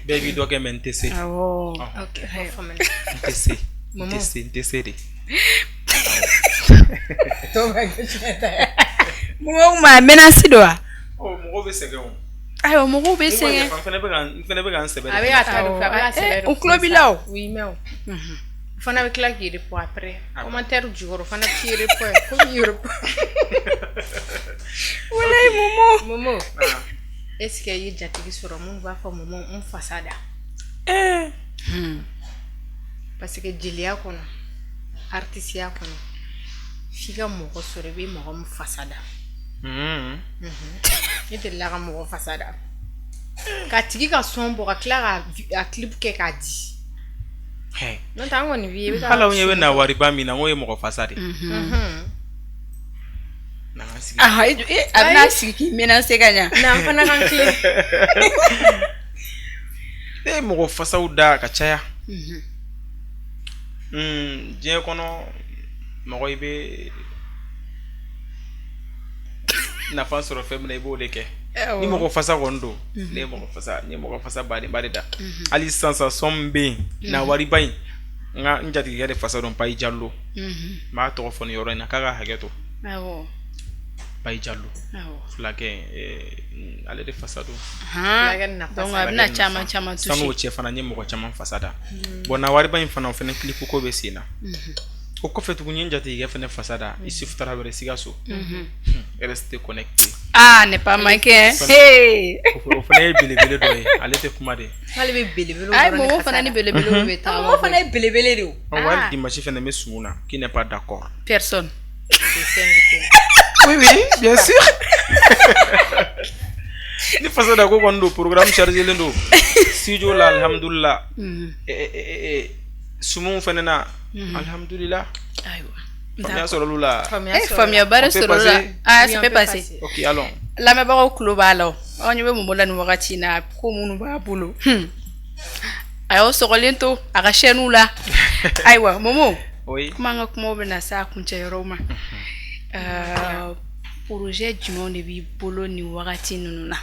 Bɛɛ b'i dɔ kɛ, mais n tɛ se. Ok, N tɛ se, n tɛ se, n tɛ se de. Mɔgɔw ma menace don wa? Ɔ, mɔgɔw bɛ sɛgɛn o. Ayiwa, mɔgɔw bɛ sɛgɛn. N fɛnɛ bɛ ka n sɛbɛ de. A bɛ ka taa de, a bɛ ka sɛbɛ de. U tulo b'i la o. Oui, mais o fana bɛ tila k'i répond après commentaire jukɔrɔ, fana bɛ t'i répond ko k'i répond. Walayi, Momo. Momo, est ce que i ye jatigi sɔrɔ minnu b'a fɔ Momo n fasa da? Parce que jeliya kɔnɔ, artisiya kɔnɔ, f'i ka mɔgɔ sɔrɔ i bɛ mɔgɔ min fasa da. Ne delila ka mɔgɔ fasa da ka tigi ka son bɔ, ka tila ka a clip kɛ k'a di. N'o tɛ, an kɔni b'i ye i bɛ ka Hali anw ɲɛ bɛ na wariba min na, n k'o ye mɔgɔ fasa de ye. Na n ka sigi. A bɛna sigi k'i menacer ka ɲa. Na, an fana k'an tilen. Ne ye mɔgɔ fasaw da ka caya. Diɲɛ kɔnɔ, mɔgɔ i bɛ nafa sɔrɔ fɛn min na, i b'o de kɛ. Ni mɔgɔ fasa kɔni don, ne ye mɔgɔ fasa, n ye mɔgɔ fasa badenba de da. Hali sisan sa, son min bɛ yen na wariba in, n ka n jatigikɛ de fasa don, Payi Jalo. N b'a tɔgɔ fɔ nin yɔrɔ in na k'a ka hakɛ to. Payi Jalo, fulakɛ, ale de fasa don. Donc a bɛna caman caman toucher. San'o cɛ fana, n ye mɔgɔ caman fasa da. Bon, na wariba in fana, o fana clip ko bɛ sen na. O kɔfɛ tuguni, n ye n jatigikɛ fana fasa da, Isuf Tarawele, Sikaso. Restez connecté. Ah, ne pas manquer. Hey. O fana ye belebele dɔ ye, ale tɛ kuma de. K'ale bɛ belebelew Ayi, dɔrɔn de mɔgɔw fasa fana ni da. belebelew bɛ taa. Mɔgɔw fana ye belebele de o. Ɔ, hali dimanche fana, n bɛ sumu na, qui n'est pas d'accord? Personne. Oui, oui, bien sûr. Ni fasa da ko kɔni don, programme chargé len don studio la, alhamdulillah. Sumuw fana na, alhamdulillah. Ayiwa. Faamuya sɔrɔ la. Faamuyaba de On peut sɔrɔ la. passer? Ah, Oui, ça on peut peut passer. passer. Ok, allons. Lamɛnbagaw tulo b'a la o. Aw ɲɛ bɛ Momo la nin wagati in na, ko minnu b'a bolo. A y'aw sɔgɔlen to a ka chaîne la. Ayiwa, Momo. Oui. Kuma, an ka kumaw bɛna se a kuncɛ yɔrɔw ma. Projet jumɛnw de b'i bolo nin wagati ninnu na?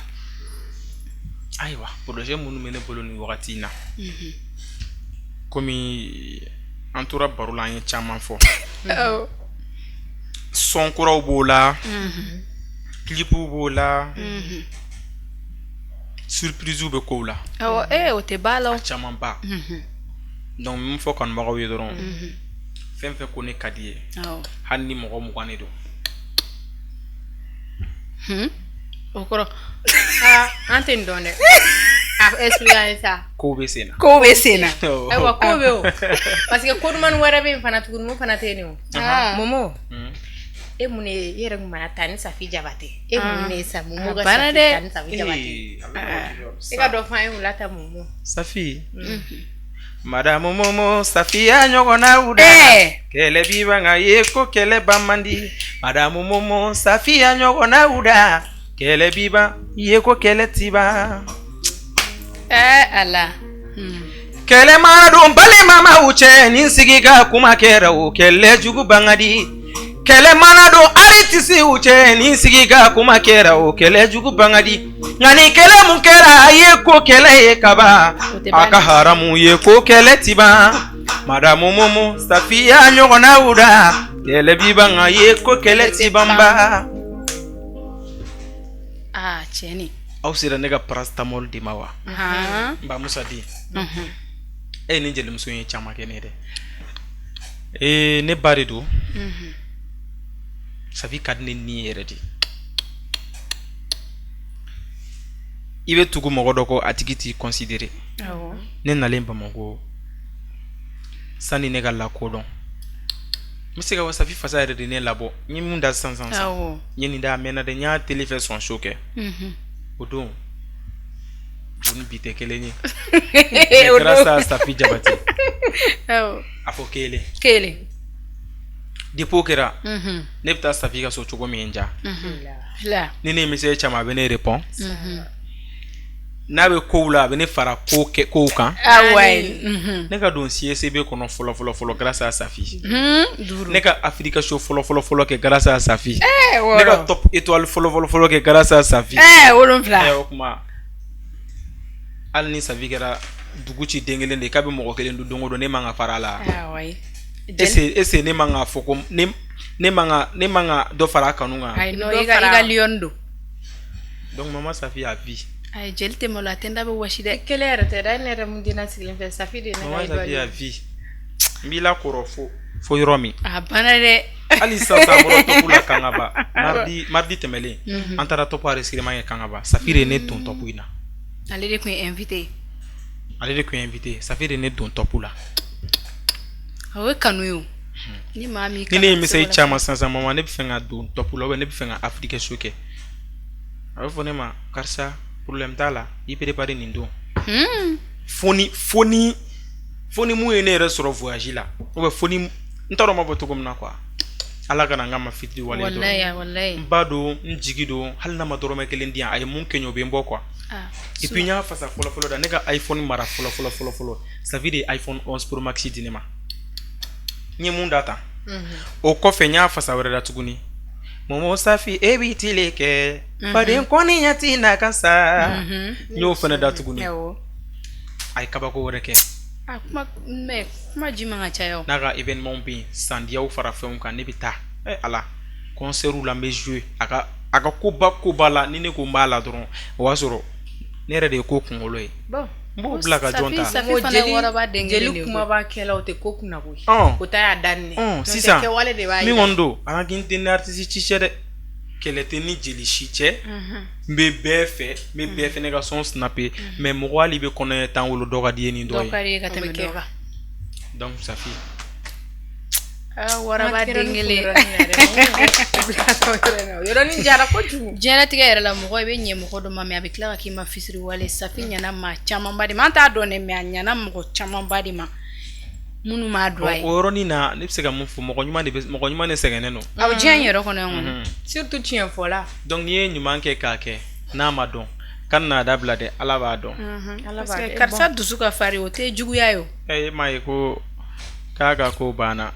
Ayiwa, projet minnu bɛ ne bolo nin wagati in na, komi an tora baro la, an ye caman fɔ. Son kuraw b'o la, clipw b'o la, surprisew bɛ kow la. Awɔ, o tɛ ban la o. Caman ba. Donc n fɔ kanubagaw ye dɔrɔn, fɛn fɛn ko ne ka di ye, hali ni mɔgɔ 20 de don. O kɔrɔ? Aa, an tɛ nin dɔn dɛ. A expliquer an ye sa. Kow bɛ sen na. Kow bɛ sen na. Ayiwa, kow bɛ o. Parce que ko dumanni wɛrɛ bɛ yen fana tuguni, mun fana tɛ yen o. Momo. E mun ye i yɛrɛ kun mana taa ni Safi Jabate. E mun ye sa Momo ka Safi taa ni Safi Jabate. E ka dɔ fɔ an ye o la ta Momo. Safi. Madamu Momo Safiya ɲɔgɔnna da kɛlɛ bi ban ka ye ko kɛlɛ ban man di. Madamu Momo Safiya ɲɔgɔnna da kɛlɛ bi ban ye ko kɛlɛ ti ban. Ala. Kɛlɛ mana don balimamaw cɛ, ni sigi ka kuma kɛra, o kɛlɛ jugu ban ka di. Kɛlɛ mana don aritisiw cɛ, ni sigi ka kuma kɛra, o kɛlɛ jugu ban ka di. Nka ni kɛlɛ mun kɛra, a ye ko kɛlɛ ye kaban, a ka haramu ye ko kɛlɛ ti ban. Madamu Momo Safiya ɲɔgɔnnaw da kɛlɛ bi ban a ye ko kɛlɛ ti ban ba. Aa, tiɲɛ. Aw sera ne ka paracetamol di ma wa? N ba Musa di. E ni jelimuso ye caman kɛ ne ye dɛ. Ee, ne ba de don. Safi ka di ne ni yɛrɛ de. I bɛ tugu mɔgɔ dɔ kɔ, a tigi t'i considérer. Ne nalen Bamakɔ, sani ne ka lakodɔn, n bɛ se ka Safi fasa yɛrɛ de ne labɔ. N ye mun da sisan sisan sisan, n ye nin da a mɛnna dɛ. N y'a télé fɛ son show kɛ o don, o ni bi tɛ kelen ye. Grâce à Safi Jabate, a fɔ kelen kelen. Depuis o kɛra, ne bɛ taa Safi ka so cogo min ja, ni ne ye message caman, a bɛ ne répond. N'a bɛ kow la, a bɛ ne fara ko kɛ kow kan. Ne ka don CSB kɔnɔ fɔlɔ fɔlɔ fɔlɔ, grâce à Safi. Ne ka Africa show fɔlɔ fɔlɔ fɔlɔ kɛ, grâce à Safi. Ne ka top étoile fɔlɔ fɔlɔ fɔlɔ kɛ, grâce à Safi. 7. O kuma, hali ni Safi kɛra dugu ci den kelen de ye k'a bɛ mɔgɔ kelen dun don o don, ne man ka fara a la. Est-ce ne man ka fɔ ko ne man ka dɔ fara a kanu kan? Ayi, non, i ka lion don. Donc maman Safi a vie. Ayi, jeli tɛ malo, a tɛ n da bɛ wɔsi dɛ. Kelen yɛrɛ tɛ dɛ, ne yɛrɛ mun denna sigilen fɛ, Safi de ye ne ka. Maman Safi a vie. N b'i lakɔrɔ fo yɔrɔ min. A banna dɛ. Hali sisan an bɔra top la Kangaba. Mardi tɛmɛlen, an taara top enregistrement kɛ Kangaba. Safi de ye ne don top in na. Ale de tun ye invité. Ale de tun ye invité. Safi de ye ne don top la. O ye kanu ye o. Ni maa min ni ne ye message caman sisan, maman, ne bɛ fɛ ka don top la, ou bien ne bɛ fɛ ka Afrique show kɛ, a bɛ fɔ ne ma: karisa, problème t'a la, i préparé nin don. Fo ni fo ni fo ni mun ye ne yɛrɛ sɔrɔ voyage la, ou bien fo ni n t'a dɔn n b'a fɔ cogo min na quoi. Ala kana n ka ma fitiri wale dɔrɔn. Walayi, walayi. N ba don, n jigi don, hali n'a ma dɔrɔmɛ kelen di yan, a ye mun kɛ n ye, o bɛ n bɔ quoi. Et puis n y'a fasa fɔlɔ fɔlɔ da, ne ka iPhone mara fɔlɔ fɔlɔ fɔlɔ fɔlɔ, Safi de ye iPhone 11 Pro Max di ne ma. N ye mun da tan, o kɔfɛ n y'a fasa wɛrɛ da tuguni. Momo Safi, e b'i tile kɛ faden kɔni ɲɛ ti na ka sa. N y'o fana da tuguni. A ye kabako wɛrɛ kɛ. A kuma, mais kuma ji man ka caya o. N'a ka événement bɛ yen, sandiyaw fara fɛnw kan, ne bɛ taa. Ala, concert la, n bɛ jouer a ka koba koba la. Ni ne ko n b'a la dɔrɔn, o b'a sɔrɔ ne yɛrɛ de ye ko kunkolo ye. N b'o bila ka jɔn ta? Safi fana ye waraba den kelen de ye. Jeli kumaba kɛlaw tɛ ko kunna koyi. O ta y'a daminɛ. Sisan kɛwale de b'a min kɔni don, a ka n tɛ ni artiste ci cɛ dɛ, kɛlɛ tɛ ni jeli si cɛ. N bɛ bɛɛ fɛ, n bɛ bɛɛ fɛnɛ ka son snapper, mais mɔgɔ, hali i bɛ kɔnɔɲɛ tan wolo, dɔ ka di ye ni dɔ ye. Dɔ ka di ye ka tɛmɛ dɔ kan. Donc Safi. Waraba den kelen. Yɔrɔnin jara kojugu. Diɲɛlatigɛ yɛrɛ la, mɔgɔ i bɛ ɲɛ mɔgɔ dɔ ma, mais a bɛ tila ka k'i ma fisiriwale. Safi ɲɛna maa camanba de ma, an t'a dɔn dɛ, mais a ɲɛna mɔgɔ camanba de ma minnu m'a dɔn a ye. O yɔrɔnin na, ne bɛ se ka mun fɔ? Mɔgɔ ɲuman de bɛ, mɔgɔ ɲuman de sɛgɛnnen don. Awɔ, diɲɛ in yɛrɛ kɔnɔ yan kɔni. Surtout tiɲɛ fɔla. Donc n'i ye ɲuman kɛ k'a kɛ, n'a ma dɔn, kana n'a dabila dɛ, Ala b'a dɔn. Parce que karisa dusu ka farin, o tɛ juguya ye o. E m'a ye ko k'a ka ko banna.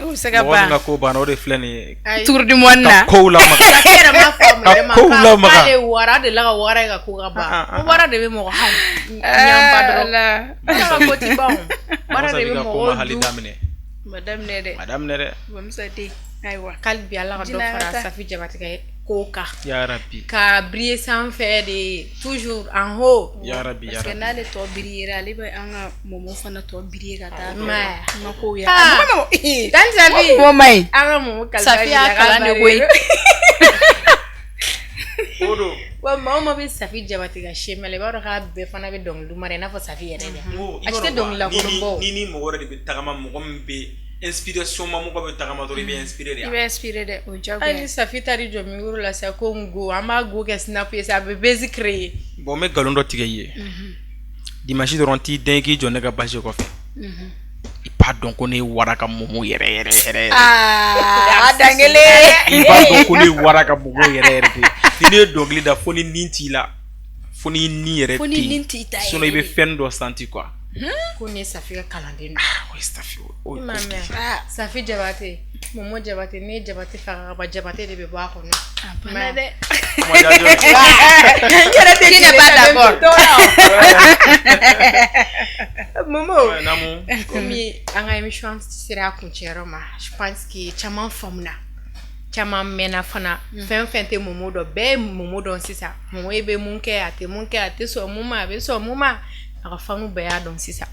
O bɛ se ka Mɔgɔ ban. min ka ko banna, o de filɛ nin ye. Tour du monde na. Ka kow lamaga. Safi yɛrɛ m'a fɔ a yɛrɛ ma Ka kow lamaga. k'ale wara de la ka wara ye ka ko ka ban. Ko wara de bɛ mɔgɔ hali ɲanba dɔrɔn. Wara ka ko ti ban o. Wara de bɛ Safi ka ko ma mɔgɔw hali dun. daminɛ. Ma daminɛ dɛ. A daminɛ dɛ. Bamusa den, ayiwa. K'ale bi Ala ka dɔ Jinɛ fara ta. Safi Jabate ka ko kan. Ya Rabbi. Ka briller sanfɛ de, toujours en haut. Ya Rabbi, ya Parce que Rabbi. n'ale tɔ briller, ale bɛ an ka mɔmɔ fana tɔ briller ka taa. Ma. Ma kow ye. Ah. Mɔgɔ Tan Safi. mɔgɔ ma ɲi. An ka mɔmɔ kalifa Safi y'a kalan de koyi. O don. Wa maa o maa bɛ Safi Jabate ka schéma la, i b'a dɔn k'a bɛɛ fana bɛ dɔnkili duman da i n'a fɔ Safi yɛrɛ de. A si tɛ dɔnkili lakolon bɔ. Ni mɔgɔ wɛrɛ de bɛ tagama, mɔgɔ min bɛ inspiration ma, mɔgɔ bɛ tagama dɔrɔn i bɛ inspiré de. I bɛ inspiré dɛ, o diyagoya. Hali ni Safi taar'i jɔ micro la sisan ko n go, an b'a go kɛ snap ye sa, a bɛ buzz créer. Bon, n bɛ nkalon dɔ tigɛ i ye. Dimanche dɔrɔn t'i den k'i jɔ ne ka bâche kɔfɛ. I b'a dɔn ko ne ye wara ka Momo yɛrɛ yɛrɛ yɛrɛ yɛrɛ. Aa, dankelen. I b'a dɔn ko ne ye wara ka Momo yɛrɛ yɛrɛ de. Ni ne ye dɔnkili da, fo ni nin t'i la, fo ni nin yɛrɛ Fo ni nin t'i ta yɛrɛ. Sinon i bɛ fɛn dɔ santi quoi. Ko ne ye Safi ka kalanden don. Ah, o ye Safi o. I m'a mɛn. Safi Jabate, Momo Jabate, ne ye Jabate faga ka ban, Jabate de bɛ bɔ a kɔnɔ. A banna dɛ. N yɛrɛ tɛ Qui n'est pas d'accord? Momo, komi an ka émission sera a kuncɛyɔrɔ ma, je pense que caman faamuna, caman mɛnna fana. Fɛn fɛn tɛ Momo dɔn, bɛɛ ye Momo dɔn sisan. Momo bɛ mun kɛ, a tɛ mun kɛ, a tɛ sɔn mun ma, a bɛ sɔn mun ma, a ka fanu bɛɛ y'a dɔn sisan.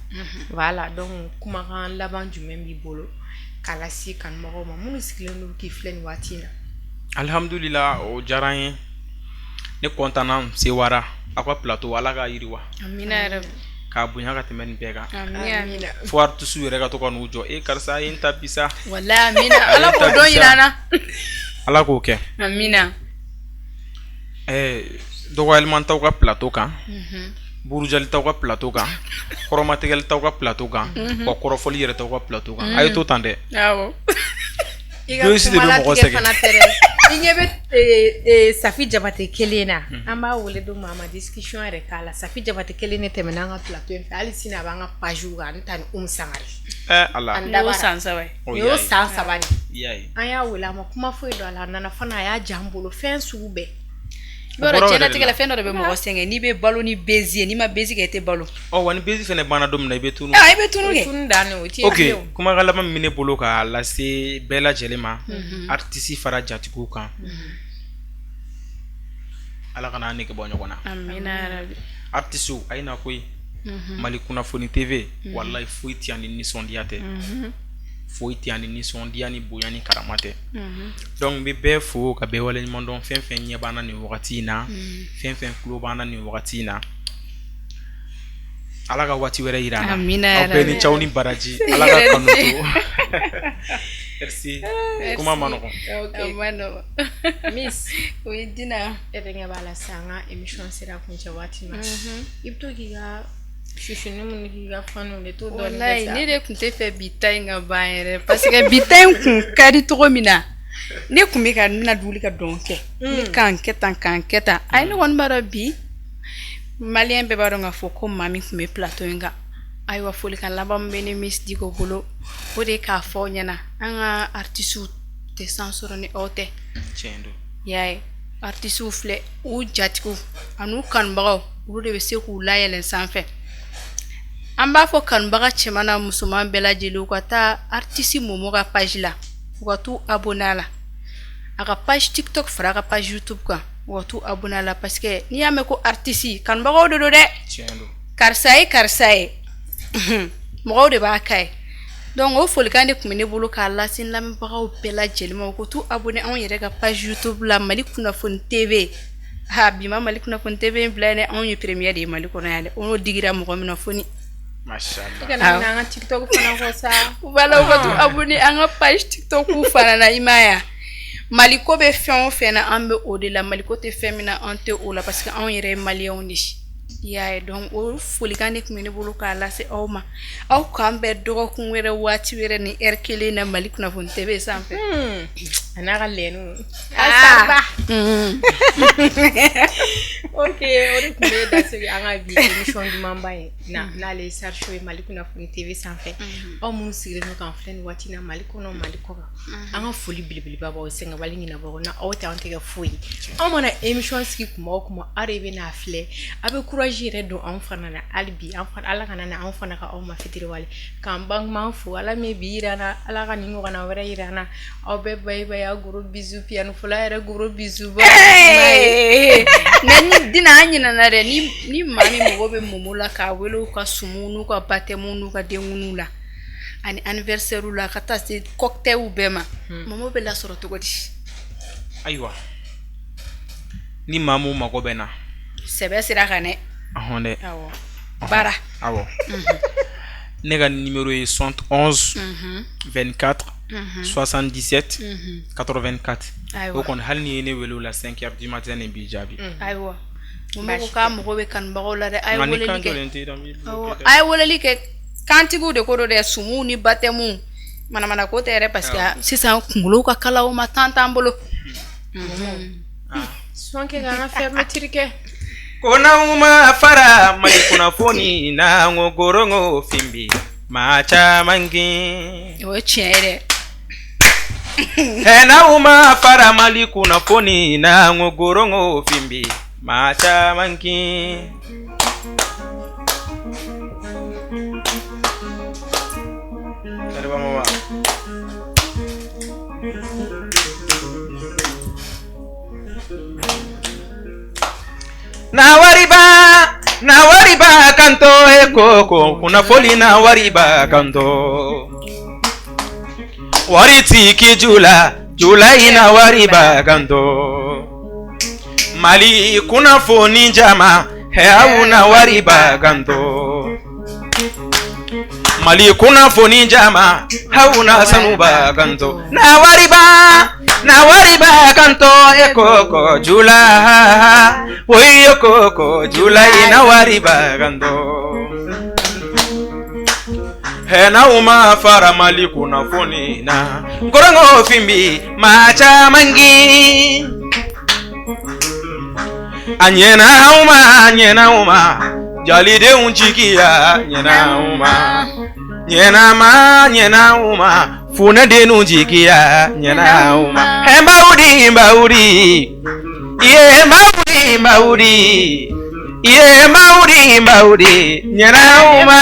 Voilà, donc kumakan laban jumɛn b'i bolo k'a lase kanubagaw ma minnu sigilen don k'i filɛ nin waati in na? Alhamdulillah, o diyara n ye, ne content na, n sewara aw ka plateau. Ala k'a yiriwa. Amina yɛrɛ. K'a bonya ka tɛmɛ nin bɛɛ kan. Amina. Fo artiste yɛrɛ ka to ka n'u jɔ, e karisa ye n ta bi sa. Walahi, amina, Ala k'o dɔn yira an na. Ala k'o kɛ. Amina. Dɔgɔyaliman t'aw ka plateau kan, burujali t'aw ka plateau kan, kɔrɔmatigɛli t'aw ka plateau kan, wa kɔrɔfɔli yɛrɛ t'aw ka plateau kan. A ye to tan dɛ. Awɔ. I ka Dosi de bɛ mɔgɔ kumalatigɛ sɛgɛn. fana tɛ dɛ. I ɲɛ bɛ Safi Jabate kelen na, an b'a wele don ma, a ma discussion yɛrɛ k'a la. Safi Jabate kelen de tɛmɛna an ka plateau in fɛ, hali sini a b'an ka page kan, an ta ni Umu Sangare. Ala. An Nin y'o dabara. san 3 ye. O Nin y'o san 3 nin. I y'a ye. An y'a wele, a ma kuma foyi don a la, a nana fana, a y'a ja an bolo fɛn sugu bɛɛ. I b'a dɔn O kɔrɔ yɛrɛ de diɲɛlatigɛ la la. fɛn dɔ de bɛ mɔgɔ sɛgɛn, n'i bɛ balo ni buzz ye, n'i ma buzz kɛ i tɛ balo. Ɔ wa ni buzz fɛnɛ banna don min na, i bɛ tunu. Ah, i bɛ tunu kɛ. Tunu dan o ti. Ok, kumakan laban min bɛ ne bolo k'a lase bɛɛ lajɛlen ma, artiste fara jatigiw kan, Ala kana an nege bɔ ɲɔgɔn na. Amina yarabi. Artiste, a ye na koyi. Mali kunnafoni TV, walayi, foyi tɛ yan ni nisɔndiya tɛ, foyi tɛ yan ni nisɔndiya ni bonya ni karama tɛ. Donc n bɛ bɛɛ fo ka bɛɛ waleɲuman dɔn, fɛn fɛn ɲɛ b'an na nin wagati in na, fɛn fɛn tulo b'an na nin wagati in na. Ala ka waati wɛrɛ yira an na. Amina Aw bɛɛ yarabi. ni caw ni baraji, Ala ka kanu to. Merci, kuma ma nɔgɔn. A ma nɔgɔn. Miss. O ye Dina. E de ɲɛ b'a la sisan, an ka émission sera kuncɛ waati ma. I bɛ to k'i ka susuni minnu k'i ka fanu de t'o dɔɔnin kɛ Walayi, sa. ne de tun tɛ fɛ bi ta in ka ban yɛrɛ, parce que bi ta in kun ka di cogo min na, ne tun bɛ ka n bɛna wuli ka dɔn kɛ, ne k'an kɛ tan, k'an kɛ tan. Ayi, ne kɔni b'a dɔn bi maliyɛn bɛɛ b'a dɔn k'a fɔ ko maa min tun bɛ plateau in kan. Ayiwa, folikan laban min bɛ ne Miss Diko bolo, o de ye k'a fɔ aw ɲɛna, an ka artistes tɛ san sɔrɔ ni aw tɛ. Tiɲɛ don. I y'a ye, artistes filɛ, u jatigiw an'u kanubagaw, olu de bɛ se k'u layɛlɛn sanfɛ. An b'a fɔ kanubaga cɛman n'a musoman bɛɛ lajɛlen u ka taa artiste Momo ka page la, u ka t'u abonné a la, a ka page TikTok fara a ka page YouTube kan, u ka t'u abonné a la, parce que n'i y'a mɛn ko artiste, kanubagaw de don dɛ. Tiɲɛ don. Karisa ye karisa ye, mɔgɔw de b'a ka ye. Donc o folikan de tun bɛ ne bolo k'a lase n lamɛnbagaw bɛɛ lajɛlen ma, u ko t'u abonné anw yɛrɛ ka page YouTube la, Mali kunnafoni TV. Ha, bi ma Mali kunnafoni TV in bila yen dɛ, anw ye première de ye Mali kɔnɔ yan dɛ, o n'o digira mɔgɔ min na fo ni. Mashallah. I kana ɲinɛ an ka TikTok fana kɔ sa. Voilà, u ka t'u abonné an ka page TikTok fana na. I m'a ye wa, Mali ko bɛ fɛn o fɛn na, an bɛ o de la. Mali ko tɛ fɛn min na, an tɛ o la, parce que anw yɛrɛ ye maliyɛnw de ye. I y'a ye, donc o folikan de tun bɛ ne bolo k'a lase aw ma. Aw k'an bɛn dɔgɔkun wɛrɛ, waati wɛrɛ, ni heure kelen na, Mali kunnafoni TV sanfɛ. A n'a ka lɛniw. Ah. Ok, o de tun bɛ dasigi an ka bi émission dumanba ye na, n'ale ye Star Show ye Mali kunnafoni TV sanfɛ. Aw minnu sigilen don k'an filɛ nin waati in na, Mali kɔnɔ, Mali kɔ kan, an ka foli belebeleba b'aw ye, sɛgɛnbali ɲinɛbagaw na, aw tɛ an tɛgɛ foyi ye. Anw mana émission sigi kuma o kuma, aw de bɛ n'a filɛ, a bɛ courage yɛrɛ don anw fana na. Hali bi an fana, Ala kana na anw fana ka aw ma fitiriwale k'an bangeman fo. Ala min bi yira an na, Ala ka nin ɲɔgɔnna wɛrɛ yira an na. Aw bɛɛ bye bye, aw gros bisous, piano fɔla yɛrɛ gros bisous. Nka ni Dina, an ɲinɛna dɛ, ni maa min mago bɛ Momo la k'a wele u ka sumu n'u ka baptême n'u ka denkundiw la ani anniversaire la, ka taa se cocktail bɛɛ ma, Momo bɛ lasɔrɔ cogo di? Ayiwa, Ni maa mun mago bɛ n na. Sɛbɛ sira kan dɛ. Ɔhɔn dɛ. Awɔ. Baara. Awɔ. Ne ka numéro ye 71 24 77 84. Ayiwa. O kɔni, hali n'i ye ne wele o la 5 heures du matin, ne b'i jaabi. Ayiwa. Momo ko k'a mago bɛ kanubagaw la dɛ. A ye Nka ni weleli kan kɛ. jɔlen tɛ, n b'i Awɔ, a ye weleli kɛ. Kantigiw de ko don dɛ, sumuw ni batɛmuw, manamana ko tɛ yɛrɛ, parce que sisan kunkolo ka kala, o ma tan t'an bolo. Son kɛ k'an ka fermeture kɛ. Ko n'aw ma fara Mali kunnafoni na, n ko gorongo fin bi maa caman kin. O ye tiɲɛ ye dɛ. Ɛ, n'aw ma fara Mali kunnafoni na, n ko gorongo fin bi maa caman kin. Kariba mama. Na wariba, na wariba kanto, e koko kunnafoni na wariba kanto. Waritigi jula jula ina wariba kanto. Mali kunnafoni jama, aw na wariba kanto. Mali kunnafoni jama, aw na sanuba kanto. Na wariba, na wariba kanto, e koko jula oyo koko jula ina wariba kanto. Hena uma fara Mali kunnafoni na, gorongo fimbi maa caman kin. A ɲɛna aw ma, a ɲɛna aw ma, jalidenw jigiya ɲɛna aw ma, ɲɛnama ɲɛna aw ma, funɛdenw jigiya ɲɛna aw ma. Ɛ, mbawudi mbawudi iye, mbawudi mbawudi iye, mbawudi mbawudi ɲɛna aw ma.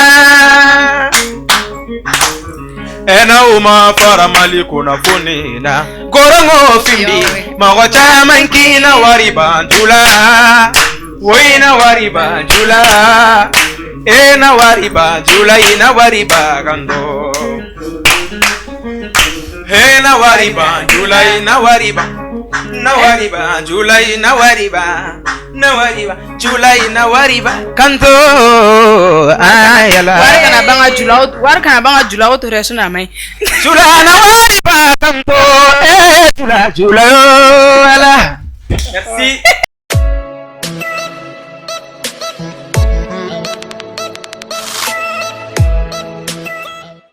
Ɛn'aw ma fara Mali kunnafoni na, gorongo fimbi mɔgɔ caman k'ina wari banjula woyina wari banjula ena wari banjula ina wari bagando ena wari banjula ina wari ba na wari banjula ina wari ba na wari ba jula ina wari ba kanto ayala. Wari kana ban ka julaw, wari kana ban ka julaw to dɛ, sinon a man ɲi. Jula na wari ba kanto, eh jula jula yo ala. Merci.